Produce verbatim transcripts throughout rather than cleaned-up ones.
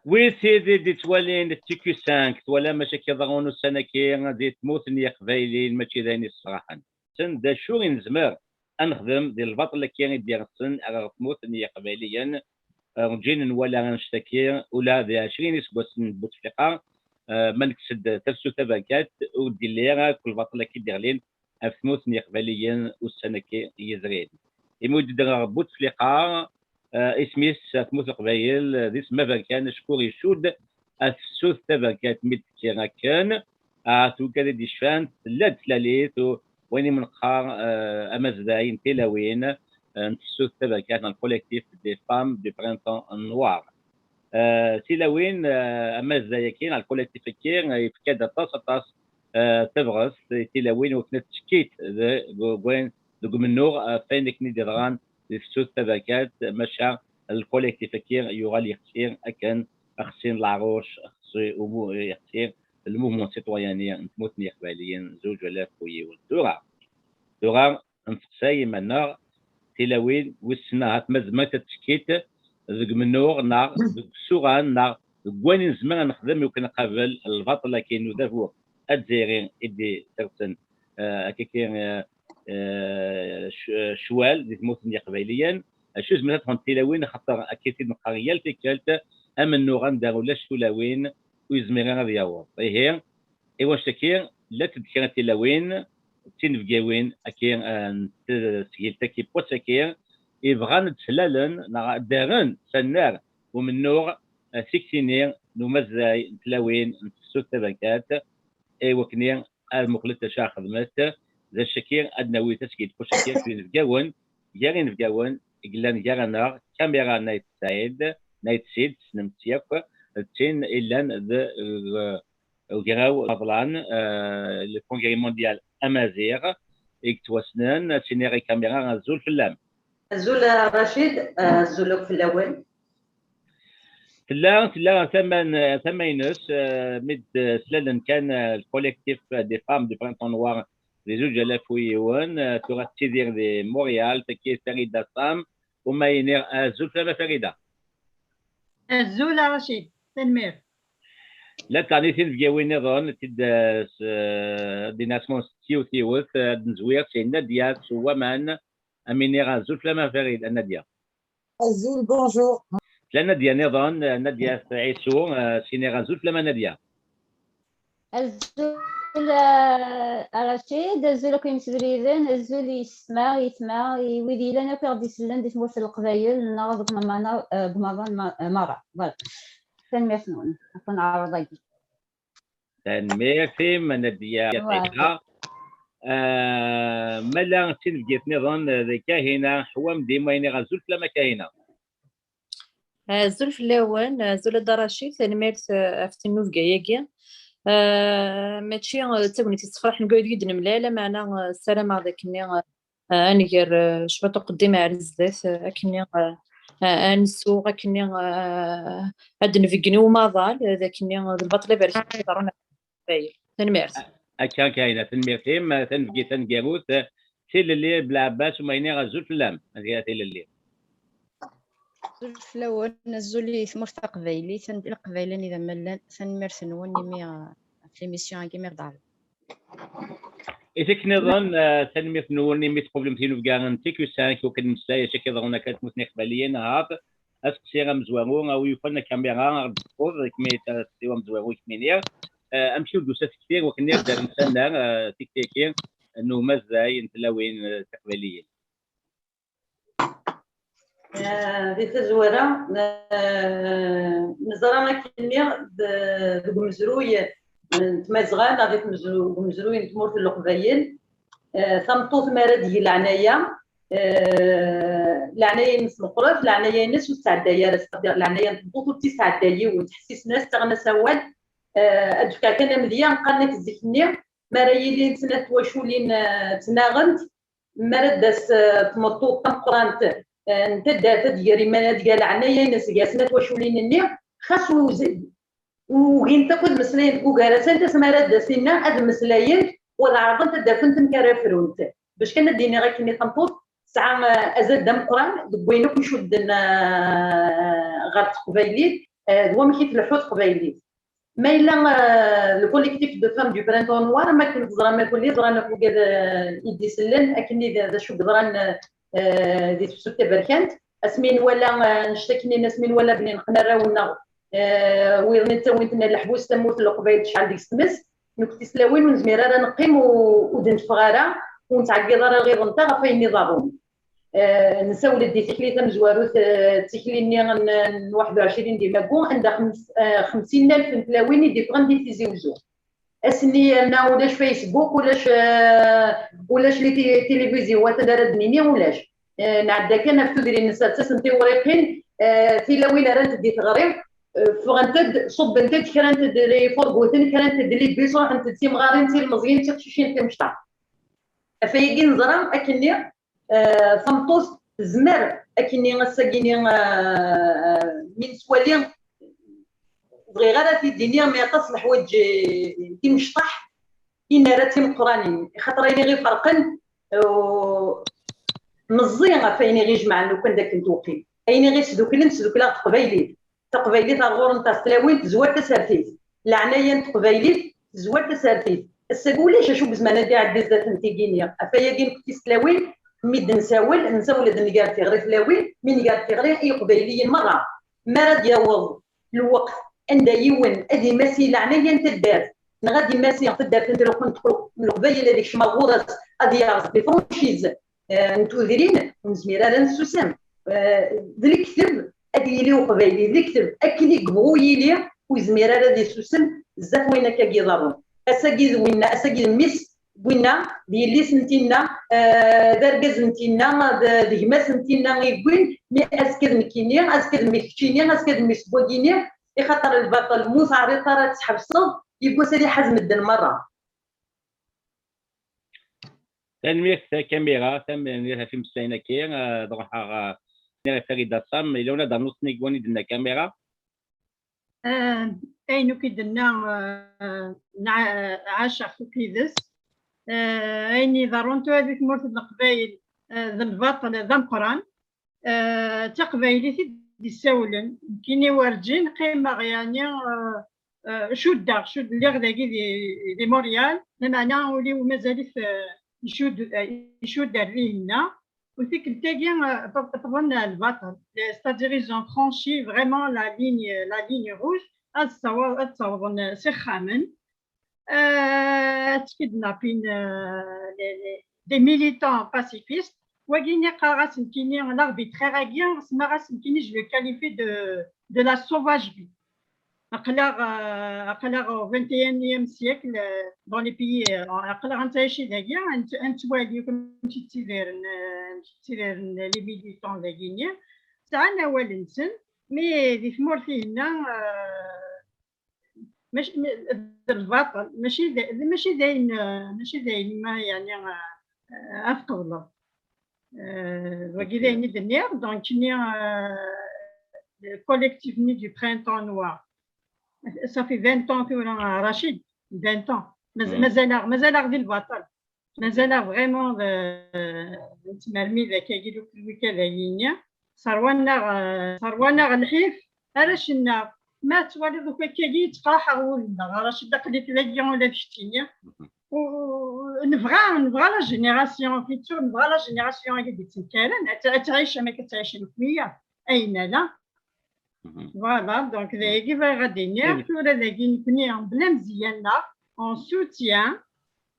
Wid tid i d-ittwalin d T Q cinq, twalam acu akka iḍerrun ussan-agi di tmurt n Yiqbayliyen, mačči d ayen yesserḥen. Sen d acu i nezmer ad nexdem di lbaṭel-agi i d-yersen ɣer tmurt n Yiqbayliyen? Urǧin nwala annect-agi, ula d ɛecrin iseggasen n Butefliqa, eh, ma nekkes-d tafsut taberkat, ur d-illi ara akk lbaṭel-agi d-iɣlin ɣef tmurt n Yiqbayliyen ussan-agi yezrin. Imi ur d-ddreɣ Butefliqa, eh, isem-is tmurt n Leqbayel, eh, d isem aberkan, acku icudd at tefsut taberkat mi d-tekki akken, ah, tugad i d-yecfan, tella-d tlalit, u-, wayen i m-neqqar, eh, amazday n tilawin, eh, n tefsut taberkat, neɣ le collectif des femmes du printemps noir. Eh, tilawin, eh, amazday-agi, neɣ le collectif-agi, eh, yefka-d aṭas, aṭas, eh, tabɣest i tilawin wakken ad ttekkit de-, deg wayen, deg umennuɣ, eh, ɣef wayen akken i d-yeḍran di tefsut taberkat, maca le collectif-agi yuɣal yexsi akken axsi n leɛruc, axsi umu-, yexsi le mouvement citoyen n tmurt n Yiqbayliyen zuǧ alaf u yiwen. Tura, tura nesteqsay iman-nneɣ, tilawin, wissen ahat ma zemrent ad ttekkit deg umennuɣ neɣ deg usuɣan neɣ deg wayen i nezmer ad nexdem i wakken ad nqabel lbaṭel-agi n udabu azzayri i d-itersen, eh, akka, eh, eh, c-, eh, ccwal di tmurt n Yiqbayliyen. Acu zemrent ad xedment tilawin, axaṭer akka i t-id-neqqar yal tikkelt, amennuɣ anda ulac tulawin ur yezmir ara ad yaweḍ. Ihi, i wanect-agi, llant-d kra n tilawin, d tinebgawin-agi, eh, n tesgilt-agi n wass-agi, yebɣan ad d-slalen neɣ ad d-rren s annar umennuɣ, eh, tikti-nni n umazday n tlawin n tefsut taberkat, i wakken ad muqlent acu ara xedment. D acu-agi, ad nawi tasgilt n wass-agi akked inebgawen, gar inebgawen i yellan gar-aneɣ, kamira n Ayt Saɛid, n Ayt Sid, tessnem-tt yakk, d tin i yellan d, eh, ugraw ameḍlan, eh, le Congrès Mondial Amaziɣ, i yettwassnen, ad s-iniɣ i kamira, azul fell-am. Azul a Racid, azul akk fell-awen. Tella, tella tama n-, tama-ines, eh, mi d-slalen kan, eh, le collectif des femmes du printemps noir di zuǧ alaf u yiwen, eh, tura tettidir di Montréal, tagi Farida Sam, uma iniɣ azul fell-am a Farida. Azul a Racid, tanemmirt. La ttɛni tinebgawin niḍen, tid, eh, s-, eh, d-iniɣ s yiwet yiwet, eh, ad nezwir si Nadia s waman, am iniɣ azul fell-am a Farid, a Nadia. Azul, bonjour. Tella Nadia niḍen, eh, Nadia Ɛisu, eh, s iniɣ azul fell-am a Nadia. Azul, eh, a Racid, azul akk imsebriden, azul i yessetma, i yetma, i wid yellan akk i ɣ-d-isellen di tmurt n Leqbayel, neɣ deg umama-, eh, deg umaḍal ma-, eh, merra. Voilà. Tanemmirt-nwen ɣef uneɛruḍ-agi. Tanemmirt-im a Nadia. Voilà. Yaɛṭik-, eh, ma la d tinebgit niḍen, eh, d Kahina Ḥwamdi, ma iniɣ azul fell-am a Kahina. Azul fell-awen, azul a Dda Racid, tanemmirt, eh, ɣef tinubga-agi. Eh, mačči, eh, d tagnit yessefraḥen deg wayen i d-nemlal, lameɛna, eh, ssarameɣ d akken, eh, eh, ad nger, eh, cwiṭ uqeddim ar zdat, eh, akkenni, eh, eh, ad nsuɣ, akkenni, eh, ad d-nbeggen i umaḍal, eh, d akkenni, eh, d lbaṭel aberkan i iḍerrun ɣef Leqbayel. Tanemmirt. A-, akka, Kahina, tanemmirt-im, eh, tanebgit taneggarut, eh, tilelli Belɛebbas, uma iniɣ azul fell-am, a tilelli. Azul fell-awen, azul i tmurt taqbaylit, anda Leqbayel anida ma llan, tanemmirt-nwen imi, eh, ɣef l'émission-agi mi ɣ-d-ɛerḍen. I tikkelt nniḍen, eh, tanemmirt-nwen imi tqeblem tinubga n T Q cinq, wakken ad nemmeslay acu akka iḍerrun akka tmurt n Iqbayliyen, ahat aseqsi amezwaru, a wi yufan akamira, a ɣ-d-tefkeḍ, kemmini aseqsi amezwaru i kem-iniɣ, eh, amek i d-tusa tekti, wakken ad d-rren s annar, eh, tikti-agi n umazday n tlawin, eh, tiqbayliyin. Eh, di tazwara, eh, neẓra akkenni d-, deg umezruy n Tmazɣa, neɣ deg umezru-, deg umezruy n tmurt n Leqbayel, eh, tameṭṭut mi ara d-teg leɛnaya, eh, leɛnaya-ines meqqret, leɛnaya-ines ur tesɛedday ara, c'est-à-dire leɛnaya n tmeṭṭut ur tt-yesɛedday yiwen, ttḥessisen-as, ttaɣen-as awal, eh, ad d-tefk kan amedya, qqaren-ak zik-nni, mi ara yilin snat twaculin, eh, ttnaɣent, mi ara d-tas, eh, tmeṭṭut tameqqrant, eh, n taddart ad d-ger iman-, ad d-ger leɛnaya-ines gar snat twaculin-nni, xas ur z-, ur ugint akk ad meslayent deg ugar-asent, asmi ara d-tas tinna ad meslayent, u ad ɛerḍent ad d-afent amek ara frunt. Bac kan ad d-iniɣ akken i tameṭṭut tesɛa, eh, azal d ameqqran deg wayen akk icudden, eh, ɣer teqbaylit, d wamek i tleḥḥu teqbaylit. Ma yella le collectif de femmes du Printemps Noir, ma akken teẓram akk-nni, ẓran akk wigad i d-isellen akken d acu yeḍran di tefsut taberkant, asmi nwala annect-akken, asmi nwala belli neqqen arraw-nneɣ wiḍen ttawin-ten ɣer leḥbus, tamurt n Leqbayel tecɛel deg-s tmes. Nekkni tlawin ur nezmir ara neqqim, ur d-neffeɣ ara, ur nettɛeggiḍ ara lɣiḍ-nteɣ ɣef wayen iḍerrun. Nessawel-d i tikli tamezwarut, d tikli-nni n waḥed u ɛecrin di Magu, anda xemsin alef n tlawin i d-iffɣen di Tizi Uzzu. Ass-nni yerna ulac Facebook, ulac ulac les télévisions, atan ara d-nini ulac. Nɛedda kan ɣef tudrin-nsen, ttasen tiwriqin, tilawin rrant-d i teɣri, ffɣent-d, ṣubbent-d, krant-d ifurguten, krant-d les bus, ruḥent-d timɣarin, tilmeẓyin, tiqcicin, timecṭaḥ. Ɣef wayagi neẓra akkenni tameṭṭut tezmer akkenni ass-agi-nni, mi nettwali, ur bɣiɣ ara ad t-id-iniɣ, mais aṭas n leḥwayeǧ timecṭaḥ i nerra d timeqqranin, axaṭer ayen i ɣ-iferqen meẓẓi ɣef wayen i ɣ-ijemɛen lukan d akken twqim. Ayen i ɣ-isduklen, tesdukkel-aɣ teqbaylit. Taqbaylit ar ɣur-nteɣ s tlawin tezwar tasertit. Leɛnaya n teqbaylit tezwar tasertit. Ass-agi ulac acu i izemren ad iɛeddi zdat n tigi-nni. Ɣef wayagi nekkni s tlawin, mi d-nsawel, nsawel ad nger tiɣri tlawin, mi nger tiɣri i Iqbayliyen merra. Mi ara d-yaweḍ lweqt anda yiwen ad imasi leɛnaya n taddart, neɣ ad imasi taddart n Leqbayel ad ikcem ar ɣur-s, ad yerẓ les franchises n tudrin, ur nezmir ara ad nessusem. D lekdeb ad yili uqbayli, d lekdeb akken i yebɣu yili, ur yezmir ara ad yessusem zdat wayen akka i iḍerrun. Ass-agi d winna, ass-agi d mmi-s n winna, d yelli-s n tinna, d argaz n tinna, d gma-s n tinna i yewwin, mi azekka d nekkini, azekka d mmi keččini, azekka d mmi-s n wagini, ixaṭer lbaṭel ma ur teɛriḍeḍ ara ad t-tḥebseḍ, yiwwas ad iḥaz medden merra. Tanemmirt a Kamira, tanemmirt ɣef imeslayen-agi. Ad ruḥeɣ ɣer Farida Sam, yella win ad d-ternuḍ snig wayen i d-tenna Kamira? Ayen akk i d-tenna, ɛaceɣ-t akk yid-s. Ayen iḍerrun tura di tmurt n Leqbayel d lbaṭel d ameqqran. D taqbaylit i d-issawlen. Nekkini werǧin qqimeɣ, yeɛni, cuddeɣ, cud-, lliɣ dagi di, di Montréal, lameɛna ul-iw mazal-it icudd, icudd ar dihinna. U tikkelt-agi ṭṭfen lbaṭel, c'est-à-dire ils ont franchi vraiment la ligne, la ligne rouge, ad ssawḍen s ixxamen. Ad kidnapin des militants pacifistes. Wagini qqareɣ-as nekkini l'arbitraire-agi, semmaɣ-as nekkini, je le qualifie de, de la sauvagerie. Aql-aɣ, aql-aɣ au vingt et unième siècle, dans les pays, aql-aɣ nettɛici dagi, ad nettwali amek ttidiren, ttidiren les militants dagini. Sɛan awal-nsen, mais di tmurt-ihinna, mačči d lbaṭel, mačči d, mačči d ayen, mačči d ayen ma, yeɛni, ad tqebleḍ. Wagi d ayen i d-nniɣ, donc, nni, le collectif-nni du Printemps Noir. Ça fait vingt ans tura, Rachid, vingt ans. Mazal-aɣ, mazal-aɣ di lbaṭel. Mazal-aɣ vraiment d, nettmermid akkagi, lwikad-agi-nni. Serwan-aɣ, serwan-aɣ lḥif, arrac-nneɣ. Ma twaliḍ akk akkagi, yettqraḥ-aɣ wul-nneɣ. Rachid, aql-ik dagi ula d keččini. Nebɣa, nebɣa la génération future, nebɣa la génération-agi d-yettenkaren, ad tɛic am akka ttɛicen akk wiyaḍ, ayen ala. Voilà, donc d ayagi bɣiɣ ad d-iniɣ. Tura dagi nekkni, bla mzeyya-nneɣ, on soutient,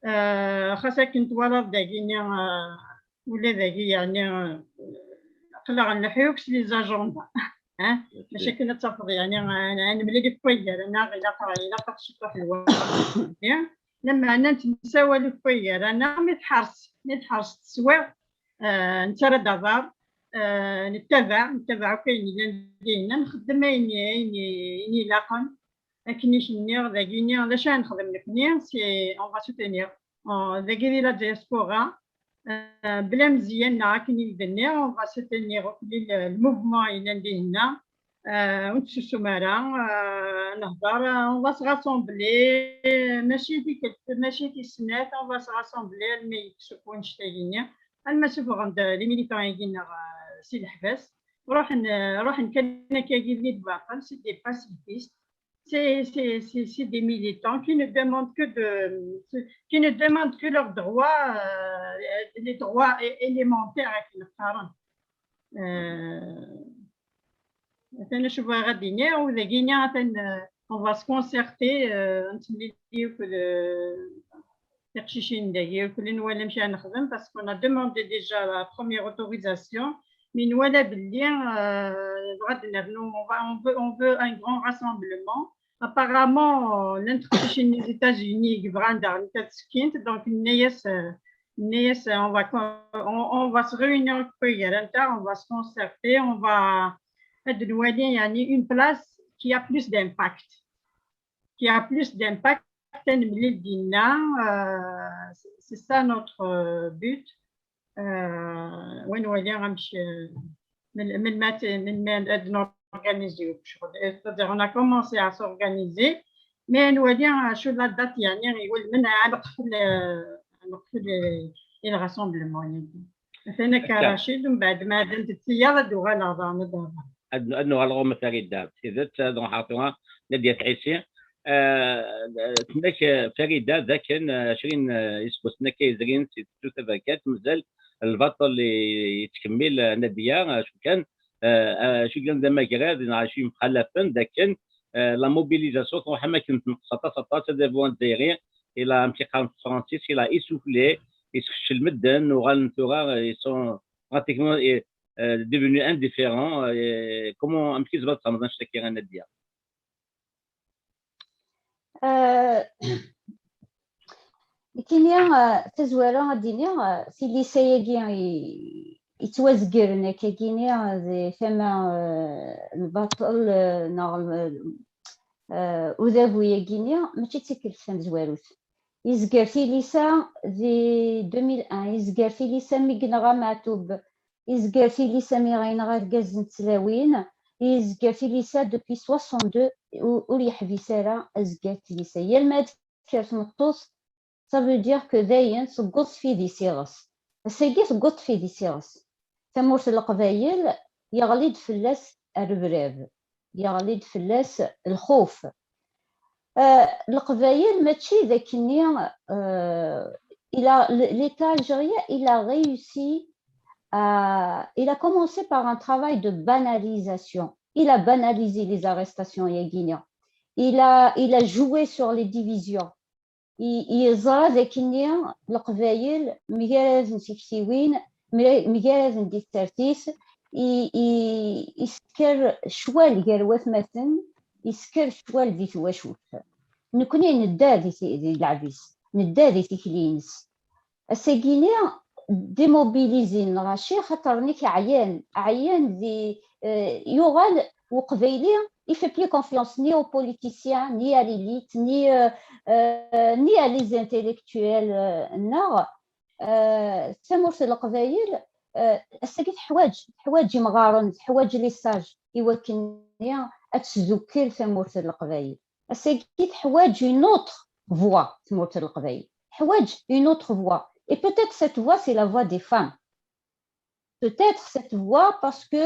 xas akken twalaḍ dagini, ula dagi, yeɛni, aql-aɣ nleḥḥu akk s les agendas. Mačči akken ad tafeḍ, yeɛni, ad nemlil akk waygar-aneɣ, ilaq, ilaq-aɣ ciṭuḥ lweqt. Lameɛna nettemsawal akk waygar-aneɣ, mi tḥers, mi tḥers teswiɛt, nettarra-d aḍar, nettabaɛ, nettabaɛ akk ayen yellan dinna, nxeddem ayen, ayen, ayen ilaqen. Akken i k-nniɣ dagini, d acu ara nexdem nekni, c'est, on va soutenir. Dagi di la diaspora, bla mzeyya-nneɣ, akken i d-nniɣ, on va soutenir akk le mouvement yellan dinna. Ur nettsusum ara, nehder, on va se rassembler, mačči tikkelt, mačči tis snat, on va se rassembler almi yekkes akk wannect-agi-nni, alma suffɣen-d les militants-agi-nneɣ si leḥbas. Ruḥen, ruḥen kan akka yilli d baṭel, c'est des pacifistes, c'est, c'est, c'est, c'est des militants qui ne demandent que de, qui ne demandent que leurs droits, euh, les droits é- élémentaires avec le parent. Euh, atan acu bɣiɣ ad d-iniɣ, u dagini atan, euh, on va se concerter, euh, ad nettemlili akked, euh, tiqcicin dagi, ur kulli nwala amek ara nexdem, parce qu'on a demandé déjà la première autorisation, mais nwala belli, euh, bɣa ad nernu, on va, on veut, on veut un grand rassemblement. Apparemment, euh, llant teqcicin des États-Unis i yebɣan daɣen ad sekkint, donc nenna-yas, euh, nenna-yas, euh, on va, co- on, on va se réunir, on va se concerter, on va ad nwali, yani, une place qui a plus d'impact, qui a plus d'impact, ad nemlil dinna, euh, c'est ça notre, euh, but. Euh, wa nwali amek, euh, mel- melmi ad, melmi ad norganizi ccɣel. C'est-à-dire, on a commencé à s'organiser, mais nwali acu la date, yani, iwulmen ad neqfel, euh, ad neqfel, euh, le rassemblement, yani. Atan akka Racid, mbeɛd ma ad d-tiyaḍ ad d-uɣaleɣ daɣen ad d-uɣaleɣ. Ad, ad nuɣal ɣur-m a Farida. Tidet, ad ruḥeɣ tura Nadia Tɛisi. Ah, tenna-k, ah, Farida, d akken, ah, ɛecrin, ah, iseggasen akka yezrin si tefsut taberkant, mazal lbaṭel i-, yettkemmil, ah, Nadia, ah, acu kan, ah, ah, acu kan d amagrad, neɣ acu yemxalafen, d akken, ah, la mobilisation truḥ am akken tenqes aṭas, aṭas, adabu azzayri, il a, amek i qqaren s tefransist, il a essoufflé, yesfeccel medden, uɣalen tura, ah, ils sont pratiquement, ah, euh, devenu indifférent, euh, comment, amek i tzemreḍ ad txedmeḍ annect-agi a Nadia? Euh, Nekkini, euh, tazwara ad d-iniɣ, euh, tilisa-agi i- yettwazegren akkagini, euh, di tama, euh, lbaṭel, euh, neɣ, euh, euh, udabu-yagini, mačči d tikkelt tamezwarut. Yezger tilisa di deux mille un, yezger tilisa mi yenɣa Maɛtub, yezger tilisa mi yenɣa argaz n tlawin, yezger tilisa depuis soixante-deux, u- ur yeḥbis ara azger tilisa. Yal ma tekker tmeṭṭut, ça veut dire que dayen tewweḍ tfidi s iɣes. Ass-agi tewweḍ tfidi s iɣes. Tamurt n Leqbayel yeɣli-d fell-as rrebrab, yeɣli-d fell-as lxuf. Euh, Leqbayel mačči d akkenni, euh, il a, le- l'État algérien, il a réussi à, il a commencé par un travail de banalisation. Il a banalisé les arrestations, yagini. Il a, il a joué sur les divisions. I- yeẓra d akkenni Leqbayel mgaraden tiktiwin, mra- mgaraden di tsertit, i- i- isker ccwal gar watmaten, isker ccwal di twacult. Nekni nedda di ti- di leɛb-is, nedda di tikli-ines. Ass-agini, démobilisé lɣaci, xaṭer nekk ɛyan, ɛyan di, euh, yuɣal Uqbayli, il fait plus confiance ni aux politiciens, ni à l'élite, ni, euh, euh, ni à les intellectuels, euh, neɣ, euh, tamurt n Leqbayel, euh, ass-agi teḥwaǧ, teḥwaǧ imɣaren, teḥwaǧ les sages i wakken ad tdukkel tamurt n Leqbayel. Ass-agi teḥwaǧ une autre voix, tamurt n Leqbayel. Teḥwaǧ une autre voix. Et peut-être cette voix, c'est la voix des femmes. Peut-être cette voix parce que,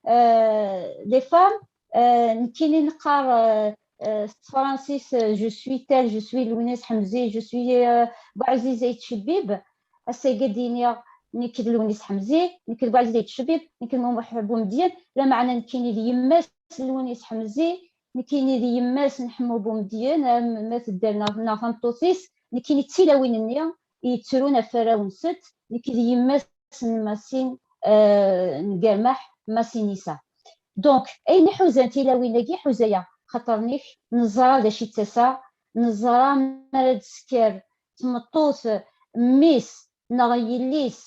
euh, les femmes, euh, nekkini neqqar, euh, euh, s tefransist, euh, je suis tel, je suis Lewnis Ḥemzi, je suis, euh, Bouaziz Aït Chebib. Ass-agi ad d-iniɣ nekk d Lewnis Ḥemzi, nekk d Bouaziz Aït Chebib, nekk d Muḥ Boumediene, lameɛna nekkini d yemma-s n Lewnis Ḥemzi, nekkini d yemma-s n Ḥemmu Boumediene, am ma tedder neɣ, neɣ tameṭṭut-is, nekkini d tilawin-nni yettrun ɣef warraw-nsent, nekk d yemma-s n Masin, euh, n Germaḥ, Masinisa. Donc, ayen iḥuzan tilawin-agi, ḥuza-yaɣ, xaṭer nek neẓra d acu i d tasa, neẓra mi ara d-tesker tmeṭṭut mmi-s neɣ yelli-s,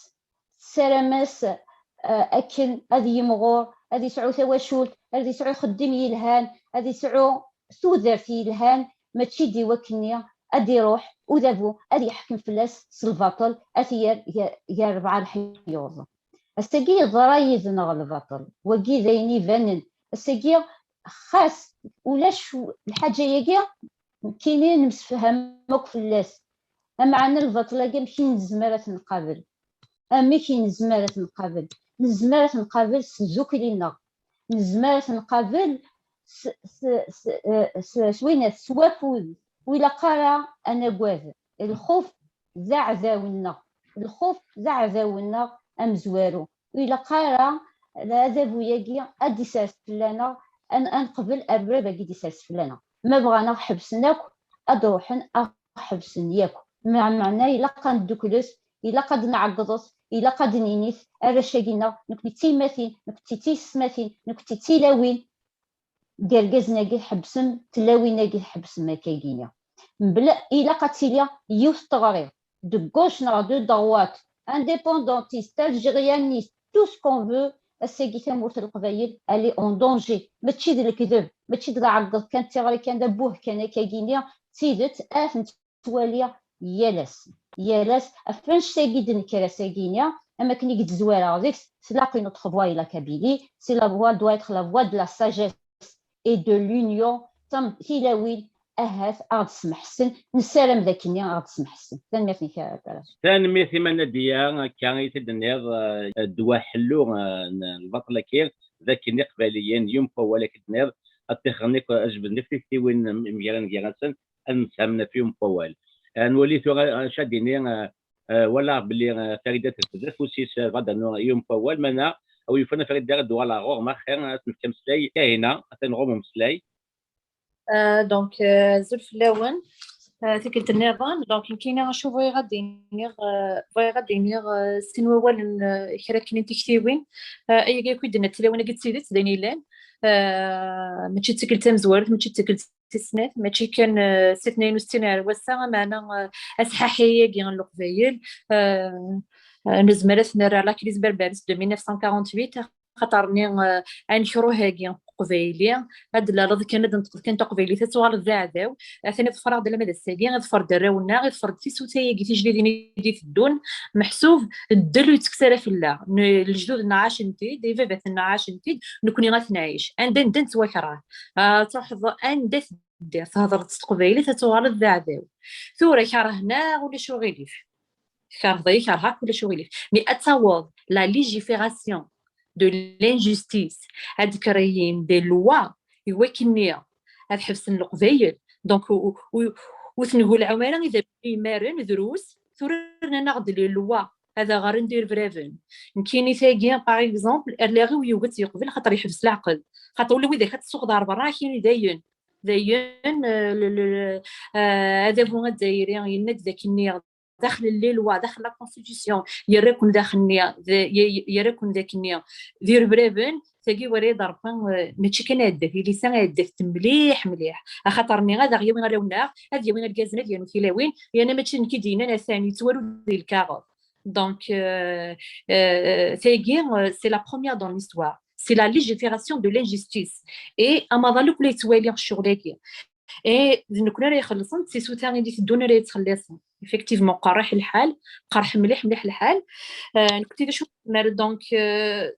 tessaram-as, euh, akken ad yimɣur, ad yesɛu tawacult, ad yesɛu ixeddim yelhan, ad yesɛu tudert yelhan, mačči d i wakken-nni ad iruḥ udabu ad yeḥkem fell-as s lbaṭel, ad t-yerr gar, gar rebɛa leḥyuḍ. Ass-agi yeḍra yid-neɣ lbaṭel, wagi d ayen ibanen. Ass-agi xas ulac lḥaǧa-agi, nekkini nemsefham akk fell-as. Ameɛna lbaṭel-agi amek i nezmer ad t-nqabel? Amek i nezmer ad t-nqabel? nezmer ad t-nqabel s tdukli-nneɣ, nezmer ad t-nqabel s, s, s, eh, s, s winat, s wafud, ur ilaq ara ad nagad. Lxuf d aɛdaw-nneɣ, lxuf d aɛdaw-nneɣ amezwaru. Ur ilaq ara adabu-agi ad d-isers fell-aneɣ, ad, ad neqbel rrab-agi d-isers fell-aneɣ. Ma bɣan ad ɣ-ḥebsen akk, ad d-ruḥen ad ɣ-ḥebsen yakk. Meɛna ilaq ad nedduklet, ilaq ad nɛeggḍet, ilaq ad d-ninit arrac-agi-nneɣ, nekkni d tiyemmatin, nekkni d tiyessetmatin, nekkni d tilawin, deg yergazen-agi tḥebsem, tlawin-agi tḥebsem akkagini. Mebla, ilaq ad tili yiwet teɣri, de gauche neɣ de droite, indépendantiste, algérianiste, tout ce qu'on veut, ass-agi tamurt n Leqbayel, elle est en danger. Mačči d lekdeb, mačči d lɛeggeḍ kan, d tiɣri kan, d abuh kan akkagini, d tidet, ad tent-ttwaliɣ yal ass. Yal ass, ɣef wanect-agi d-nekker ass-agini, am akken i yettezwareɣ deg-s, c'est là que notre voix est la Kabylie, c'est la voix doit être la voix de la sagesse et de l'union, tam-, tilawin, ahat ad ɣ-d-smeḥsen, nessaram d akken ad ɣ-d-smeḥsen. Tanemmirt-ik a Dara. Tanemmirt i Manadiya, akka i t-id-tenniḍ, eh, ddwa ḥellu, eh, n lbaṭel-agi, d akken iqbayliyen, yum wawal, akka i d-tenniḍ, ad ṭixren akk, ad jebden akk tiktiwin, m-, mgaran gar-asen, ad msehmen ɣef yum wawal. Eh, nwali tura, eh, acu ad d-ini, eh, eh, walaɣ belli, eh, Farida terfed afus-is, eh, bɣa d-rnu yum wawal, mana a wi yufan a Farida ad d-uɣaleɣ ɣur-m axir, ad s-nefk ameslay, Kahina, atan ɣur-m umeslay. Euh, donc, euh, azul fell-awen. Euh, tikkelt nniḍen, donc nekkini acu bɣiɣ ad d-iniɣ, euh, bɣiɣ ad d-iniɣ, euh, sin wawalen, euh, kra akken n tiktiwin, euh, ayagi akk i d-tenna tilawin-agi d tidet, d ayen yellan. Euh, mačči d tikkelt tamezwarut, mačči d tikkelt tis snat, mačči kan, euh, si tnayen u settin ar wass-a, meɛna, euh, asḥaḥi-agi n Leqbayel, euh, euh, nezmer ad t-nerr la crise berbère de mille neuf cent quarante-huit, xaṭer-nni, eh, anekruh-agi uqbayli, ad d-laleḍ kan, ad d-neṭqeḍ kan taqbaylit, ad tuɣaleḍ d aɛdaw. Atan iḍfer-aɣ-d alamma d ass-agi, iḍfer-d arraw-nneɣ, iḍfer-d tisuta-agi tijdidin i d-iteddun, meḥsub ddel ur yettekkes ara fell-aɣ. N-, lejdud-nneɣ ɛacen-t-id, ibabaten-nneɣ ɛacen-t-id, nekkni ad t-nɛic. Anda, anda nettwakreh? Ah, truḥeḍ anda teddiḍ, thedreḍ s teqbaylit, ad tuɣaleḍ d aɛdaw. Tura kerhen-aɣ, ulac uɣilif. Tkerheḍ-iyi, kerheɣ-k, ulac uɣilif. Mais ad taweḍ la légifération de l'injustice, ad kreyin des lois i wakken-nni ad ḥebsen Leqbayel. Donc, u-, u-, u-, ur ten-gulɛum ara idammen imaren, drus, tura rnan-aɣ-d les lois, ad aɣ-rren d irebraben. Nekkini tagi, par exemple, erliɣ-iw yugi ad tt-yeqbel, xaṭer yeḥbes leɛqel. Xaṭer ula widak ad tsuɣeḍ ar berra, akini dayen. Dayen, euh, le, le, le, euh, adabu azzayri yenna-d d akken-nni daxel n les lois, daxel la constitution, yerra-ken daxel-nni, d-, ye-, yerra-ken d akken-nni d irebraben, tagi wara d Rebbi, eh, mačči kan aɛeddat, ilisa aɛeddat mliḥ, mliḥ. Axaṭer-nni ad aɣ-yawi arraw-nneɣ, ad yawi argazen, ad yernu tilawin, yerna mačči d nekk i d-yennan, atan yettwaru di lkaɣeḍ. Donc, euh, euh, tagi, euh, c'est la première dans l'histoire. C'est la légifération de l'injustice. Et amaḍal akk la yettwali ccɣel-agi. Et d nekkni ara ixellṣen, d tisuta i d-iteddun ara yettxelliṣen. Effectivement, qerriḥ lḥal, qerriḥ mliḥ, mliḥ lḥal. Euh, nekkni d acu nezmer, donc, euh,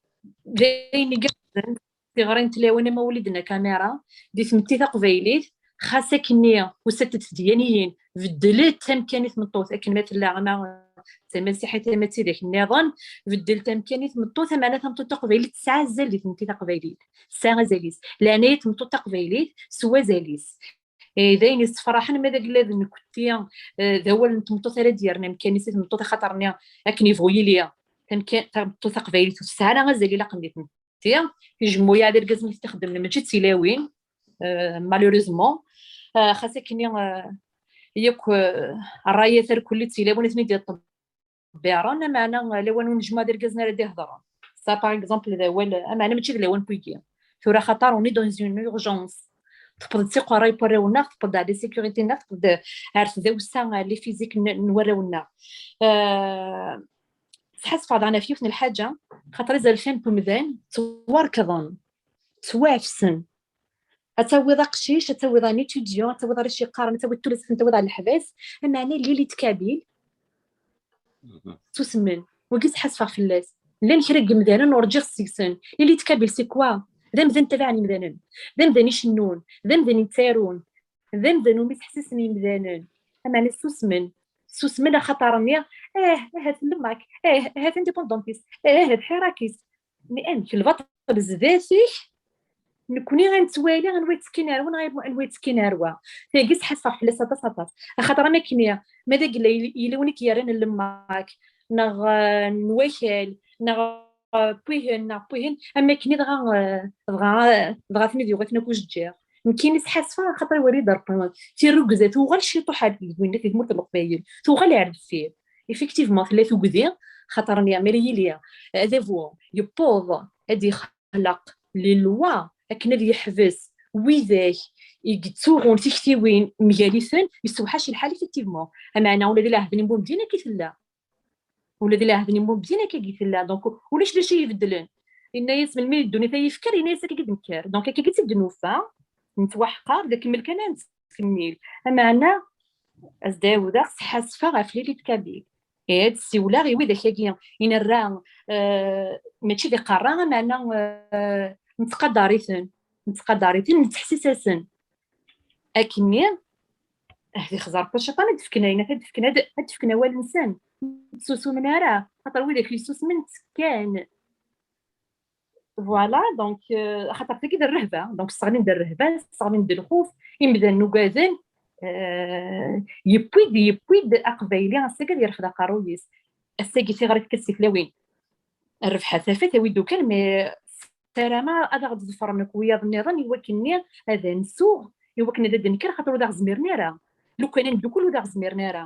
d ayen igerrzen, tiɣri n tlawin, ama wlid n kamira, di tmetti taqbaylit, xas akkenni, usatet d yaniyin, beddlet amkan i tmeṭṭut, akken ma tella, ama d tamasiḥit, ama d tidak nniḍen, beddlet amkan i tmeṭṭut, ameɛna tameṭṭut taqbaylit tesɛa azal di tmetti taqbaylit, tesɛa azal-is. Leɛnaya n tmeṭṭut taqbaylit s wazal-is. Eh, d ayen yessefraḥen, ma d agla d nekkenti, eh, d awal n tmeṭṭut ara d-yerren amkan-is i tmeṭṭut, axaṭer-nni akken yebɣu yili, tamka-, tameṭṭut taqbaylit ur tesɛi ara azal ilaqen di tmetti, tijemmuyaɛ d irgazen i t-ixeddmen, mačči d tilawin, eh, malheureusement. Eh, xas akkenni, eh, yakk, eh, rrayat ar kulli d tilawin i ten-id-iṭṭebbiren, ameɛna lawan ur nejmeɛ d irgazen ara d-ihedren. Ça, par exemple, d awal, ameɛna mačči d lawan n wigi. Tura xaṭer, on est dans une urgence. Tewweḍ-d si qerray n warraw-nneɣ, tewweḍ-d ar la sécurité-nneɣ, tewweḍ-d ar tdawsa, ar le physique n, n warraw-nneɣ. Euh, sḥassfeɣ daɣen ɣef yiwet n lḥaǧa, xaṭer izerfan n umdan ttwarkḍen, ttwaɛefsen. Ad tawiḍ aqcic, ad tawiḍ un étudiant, ad tawiḍ arrac yeqqaren, ad tawiḍ tulsatin, ad tawiḍ ar leḥbas, ameɛna l'élite kabyle, mhm, susmen. Wagi sḥassfeɣ fell-as. Llan kra n yimdanen ur ǧǧiɣ seg-sen. L'élite kabyle, c'est quoi? D amdan tabaɛen imdanen. D amdan icennun. D amdan yettarun. D amdan umi ttḥessisen yimdanen. Ameɛna susmen. Susmen axaṭer-nni, eh, ahat lemmak, eh, ahat indépendantiste, eh, ahat ḥirakiste. Mais amek, lbaṭel zdat-ik, nekkni ad nettwali anwa yettekkin ar wa neɣ anwa yettekkin ar wa. Tagi sḥassfeɣ fell-as aṭas, aṭas. Axaṭer am akken, ma d agella yel-, yella win i k-yerran n lemmak, neɣ, eh, n wakal, neɣ, eh, n wihin, neɣ n wihin, am akken dɣa, eh, dɣa, eh, dɣa ten-id yuɣ-iten akk ujeǧǧiɣ. Nekkini sḥassfeɣ, axaṭer iwala-yi-d Ṛebbi. Tirrugza tuɣal ciṭuḥ ar deg winna, di tmurt n Leqbayel. Tuɣal ar deffir. Effectivement, tella tugdi, xaṭer nniɣ, mi ara yili adabu yewweḍ ad ixleq les lois akken ad yeḥbes widak i yettuɣun tiktiwin mgal-iten, yessewḥac lḥal, effectivement. Ameɛna ula d lɛehd n Ibumdin akka i tella. Ula d lɛehd n Ibumdin akka i tella. Donc, ulac d acu i ibeddlen. Yenna-yas, melmi ddunit ay yefker, yenna-yas, akka i d-nekker. Donc, akka i tt-id-nufa, nettwaḥqer, d akemmel kan ad nettkemmil. Ameɛna, as-d-ɛawdeɣ, sḥassfeɣ ɣef l'élite kabyle. Ad ssiwleɣ i widak-agi i nerra, eh, mačči d iqerra, ameɛna, eh, nettqadar-iten, nettqadar-iten, nettḥessis-asen. Akkenni, ahdi xẓer Pacitan ad d-fken ayen ad d-fken, ad, ad d-fken awal-nsen. Ur ttsusum ara, xaṭer widak yessusmen ttekkan. Voilà, donc, euh, xaṭer tagi d rrehba, donc sseɣlin-d rrehba, sseɣlin-d lxuf, imdanen ugaden, euh, yewwi-d, yewwi-d aqbayli ass-agi ad yerfed aqerruy-is. Ass-agi tiɣri tekker si tlawin. Rrbeḥ a tafat, awi-d ukan, mais ssarameɣ ad aɣ-d-ḍefren akk wiyaḍ nniḍen i wakken-nni ad nsuɣ, i wakken ad d-nekker, xaṭer ur d aɣ-zmiren ara. Lukan ad neddukel ur d aɣ-zmiren ara.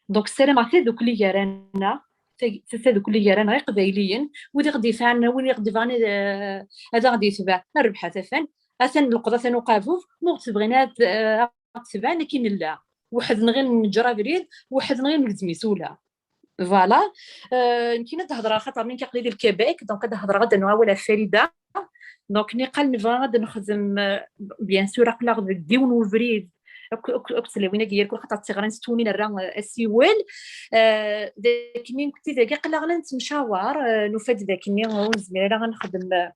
Donc ssarameɣ tadukli gar-aneɣ, ta-, tadukli gar-aneɣ iqbayliyen, wid i ɣ-d-yesɛan, wid i ɣ-d-yebɣan ad, ad aɣ-d-yetbeɛ, rrbeḥ a tafat, atan lqeḍ, atan uqabub, ma ur tebɣin ad, ad aɣ-d-tebɛen, akken nella. Weḥd-neɣ i neǧǧer abrid, weḥd-neɣ i negzem isula. Voilà. Euh, nekkini ad d-hedreɣ, xaṭer nekk aql-i di Lkebek, donc ad d-hedreɣ, ad d-rnuɣ awal ɣef Farida. Donc, niqal nebɣa ad nexdem, euh, bien sûr, aql-aɣ deg yiwen ubrid, ak-, ak-, akked tlawin-agi, yerkul xaṭer d tiɣri n Setwin i nerra, euh, asiwel. Euh, d akken nekkni dagi aql-aɣ la nettemcawaṛ, euh, nufa-d d akken ur nezmir ara ad nexdem, euh,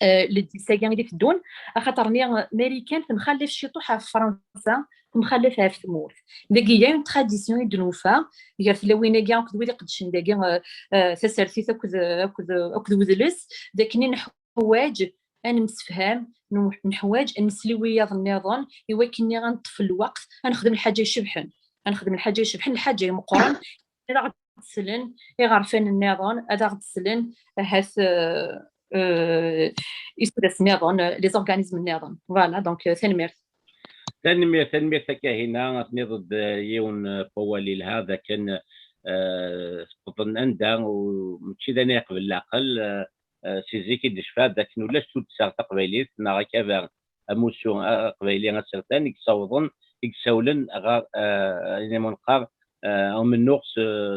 euh, ledis-agi i d-iteddun, axaṭer-nni, euh, Marikan temxallaf ciṭuḥ ɣef Fransa, temxallaf ɣef tmurt. Dagi, il y a une tradition i d-nufa gar tlawin-agi akked wid iqeddcen dagi, euh, euh, tasertit akked, akked, akked wedles, d akken neḥwaǧ ad nemsefham, nu-, neḥwaǧ ad nesli wiyaḍ nniḍen, i wakken ad neṭṭef lweqt, ad nexdem lḥaǧa icebḥen. Ad nexdem lḥaǧa icebḥen, lḥaǧa imeqqren, ad aɣ-d-slen iɣerfan nniḍen, ad aɣ-d-slen ahat, euh, euh, isudas nniḍen, euh, les organismes nniḍen. Voilà, donc, euh, tanemmirt. Tanemmirt, tanemmirt a Kahina, tenniḍ-d, euh, yiwen, euh, n wawal yelha, d akken, euh, tewwḍen anda u mačči d anay iqbel leɛqel, euh, euh, si zik i d-yecfa d akken ulac tuddsa taqbaylit neɣ akabar amussu aqbayli asertan i yessawḍen, i yessawlen ɣer, euh, ayen umi neqqar, euh, umennuɣ s,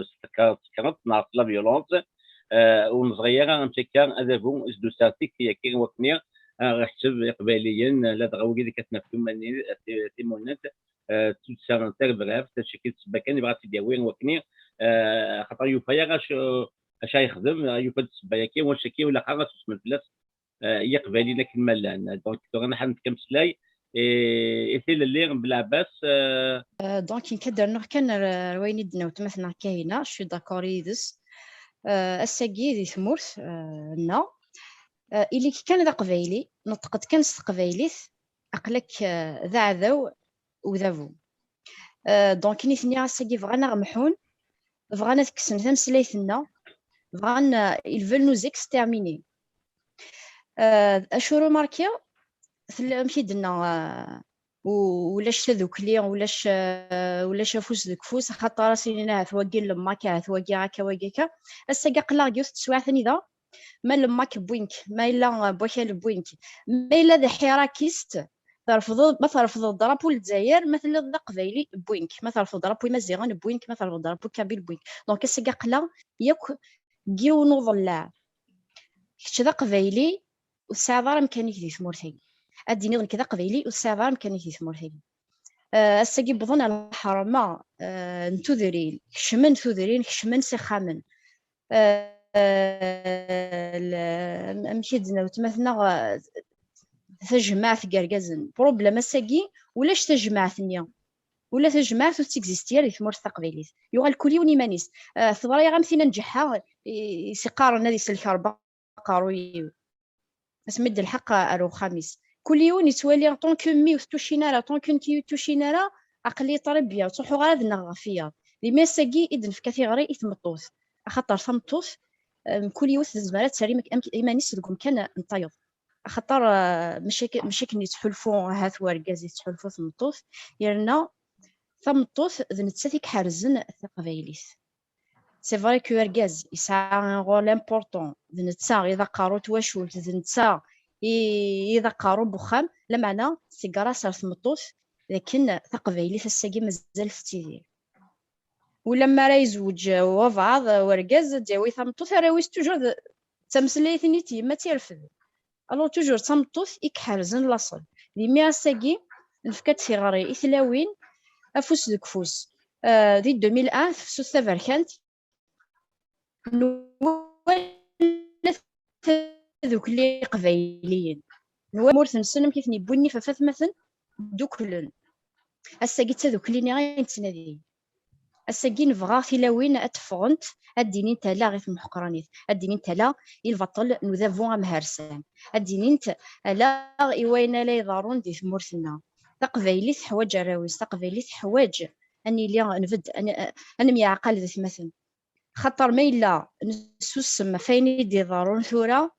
s tekra-, s tekreḍt neɣ s la violence. Euh, ur neẓri ara amek akka adabu i s-d-tusa tikti-agi, wakken aɣ-iḥseb iqbayliyen, ladɣa wigi deg at naf timunent, euh, d tuddsa tarebrabt, acu akka d ssebba kan, yebɣa ad tt-id-yawi wakken, euh, xaṭer yufa ara acu, acu ara yexdem, yufa-d ssebba-agi, wacu akka ilaq ara ad susmen fell-as, euh, Yiqbayliyen akken ma llan. Donc, tura nḥan nettemmeslay, euh, i tilelli n Belɛebbas, euh. Euh, donc, nekk ad d-rnuɣ kan ar, ar wayen i d-tenna weltma-tneɣ Kahina, je suis d'accord yid-s. Euh, ass-agi di tmurt, euh, nneɣ, euh, ili-k kan d aqbayli, neṭṭeq-d kan s teqbaylit, aql-ak, euh, d aɛdaw udabu. Euh, donc, nitni ass-agi bɣan ad aɣ-mḥun, bɣan ad kksen tameslayt-nneɣ, bɣan, euh, ils veulent nous exterminer. Euh, acu remarkiɣ, tella, amek i d-tenna, euh, u-, ulac tadukli, ulac, euh, ulac afus deg ufus, axaṭer ad s-inin ahat wagi n lemmak, ahat wagi akka, wagi akka. Ass-agi aql-aɣ deg yiwet n teswiɛt anida, ma lemmak wwin-k, ma yella, euh, wakal wwin-k, ma yella d aḥirakist, terfdeḍ, ma terfdeḍ drapeau n Lezzayer, ma telliḍ d aqbayli, wwin-k, ma terfdeḍ drapeau imaziɣen, wwin-k, ma terfdeḍ drapeau kabyle, wwin-k. Donc, ass-agi aql-aɣ yakk deg yiwen uḍellaɛ. Kečč d aqbayli, ur tesɛiḍ ara amkan-ik di tmurt-agi. Ad d-tiniḍ nekk d aqbayli, ur tesɛiḍ ara amkan-ik di tmurt-agi. Euh, ass-agi wwḍen ar lḥerma, euh, n tudrin, kecmen tudrin, kecmen s ixxamen. Euh, l-, am-, amek i d-tenna weltma-tneɣ, euh, tajmaɛt n yergazen. Problème ass-agi, ulac tajmaɛt-nni. Ula tajmaɛt ur tettigzisti ara di tmurt taqbaylit. Yuɣal kul yiwen iman-is. Euh, teḍra-yaɣ am tin n Ǧeḥḥa, i, i s-iqqaren ad isellek Rebbi aqerruy-iw. Asmi d-lḥeq ar uxxam-is. Kul yiwen yettwali, tant que mmi ur t-tucin ara, tant que nekki ur t-tucin ara, aql-i très bien, ur ttruḥuɣ ara ad nnaɣeɣ ɣef wiyaḍ. Dimi ass-agi i d-nefka tiɣri i tmeṭṭut. Axaṭer tameṭṭut, eh, mkul yiwet tezmer ad terr imek-, amek-, iman-is deg umkan n tayeḍ. Axaṭer, eh, mačči ak-, mačči akken yettḥulfu ahat wergaz i tettḥulfu tmeṭṭut, yerna tameṭṭut d nettat i iḥerzen taqbaylit. C'est vrai que argaz yesɛa un rôle important, d netta i d aqerru n twacult, d netta i, i d aqerru n wexxam, lameɛna c'est grâce ar tmeṭṭut dakken taqbaylit ass-agi mazal tettidir. Ulamma ara yezweǧ wabɛaḍ wergaz, ad d-yawi tameṭṭut, arraw-is toujours d tameslayt-nni n tyemmat i irefden. Alors toujours d tameṭṭut i iḥerzen laṣel. Dimi ass-agi nefka-d tiɣri i tlawin, afus deg ufus. Euh, di deux mille un, tefsut taberkant, nwala tadukli iqbayliyen. Nwala tamurt-nsen amek i ten-yewwi nnif ɣef watmaten dduklen. Ass-agi d tadukli-nni ay nettnadi. Ass-agi nebɣa tilawin ad teffɣent, ad d-inint ala i temḥeqranit, ad d-inint ala i lbaṭel n udabu amhersan, ad d-inint ala i wayen ara iḍerrun di tmurt-nneɣ. Taqbaylit teḥwaǧ arraw-is, taqbaylit teḥwaǧ ad nili nbedd, ad n-, ad nemyeɛqal d atmaten. Xaṭer ma yella nessusem ɣef wayen i d-iḍerrun tura,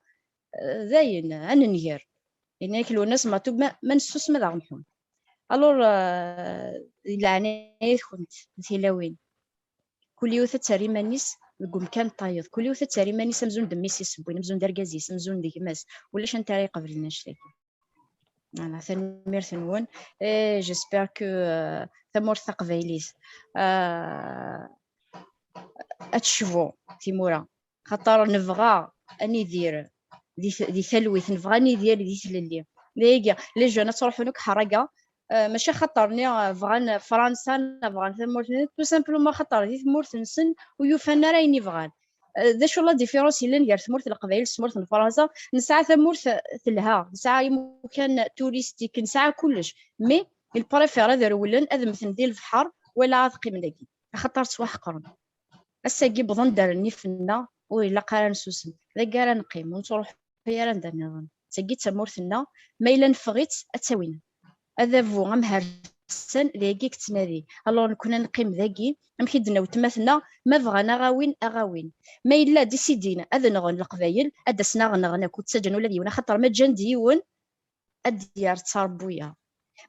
eh, dayen, ad nenger. Yenna-yak Lwennas Meɛtub, ma, ma nessusem ad aɣ-mḥun. Alors, eh, di leɛnaya-tkent, di tilawin, kul yiwet ad terr iman-is deg umkan n tayeḍ, kul yiwet ad terr iman-is amzun d mmi-s i s-wwin, amzun d argaz-is, amzun d gma-s, ulac anta ara iqeblen annect-agi. Voilà, tanemmirt-nwen. Et j'espère que, euh, tamurt taqbaylit, euh, ad tecbu timura, xaṭer nebɣa ad nidir di t-, di talwit, nebɣa ad nidir di tlelli. Dayagi, les jeunes ad ttruḥun akk ḥerraga, euh, mačči xaṭer-nni, euh, bɣan Fransa, neɣ bɣan tamurt-nni, tout simplement xaṭer di tmurt-nsen ur yufan ara ayen i bɣan. Euh, d acu la différence yellan gar tmurt n Leqbayel d tmurt n Fransa? Nesɛa tamurt, euh, telha, nesɛa imukan touristique, nesɛa kullec, mais ils préfèrent ad rewlen, ad mmten di lebḥer, wala ad qqimen dagi, axaṭer ttwaḥeqren. Ass-agi wwḍen-d ar nnif-nneɣ, ur ilaq ara ad nsusem. Dagi ara neqqim, ur nettruḥu ara anda nniḍen. Tagi d tamurt-nneɣ, ma yella neffeɣ-itt, ad tt-awin. Adabu amhersan, dagi i yettnadi. Alors, nekkni ad neqqim dagi, amek i d-tenna weltma-tneɣ, ma bɣan ad aɣ-awin, ad aɣ-awin. Ma yella décidin ad nɣen Leqbayel, ad d-asen ad aɣ-nɣen akk, ur ttaǧǧan ula d yiwen, axaṭer ma ǧǧan-d yiwen, ad d-yerr ttṛebbi wiyaḍ.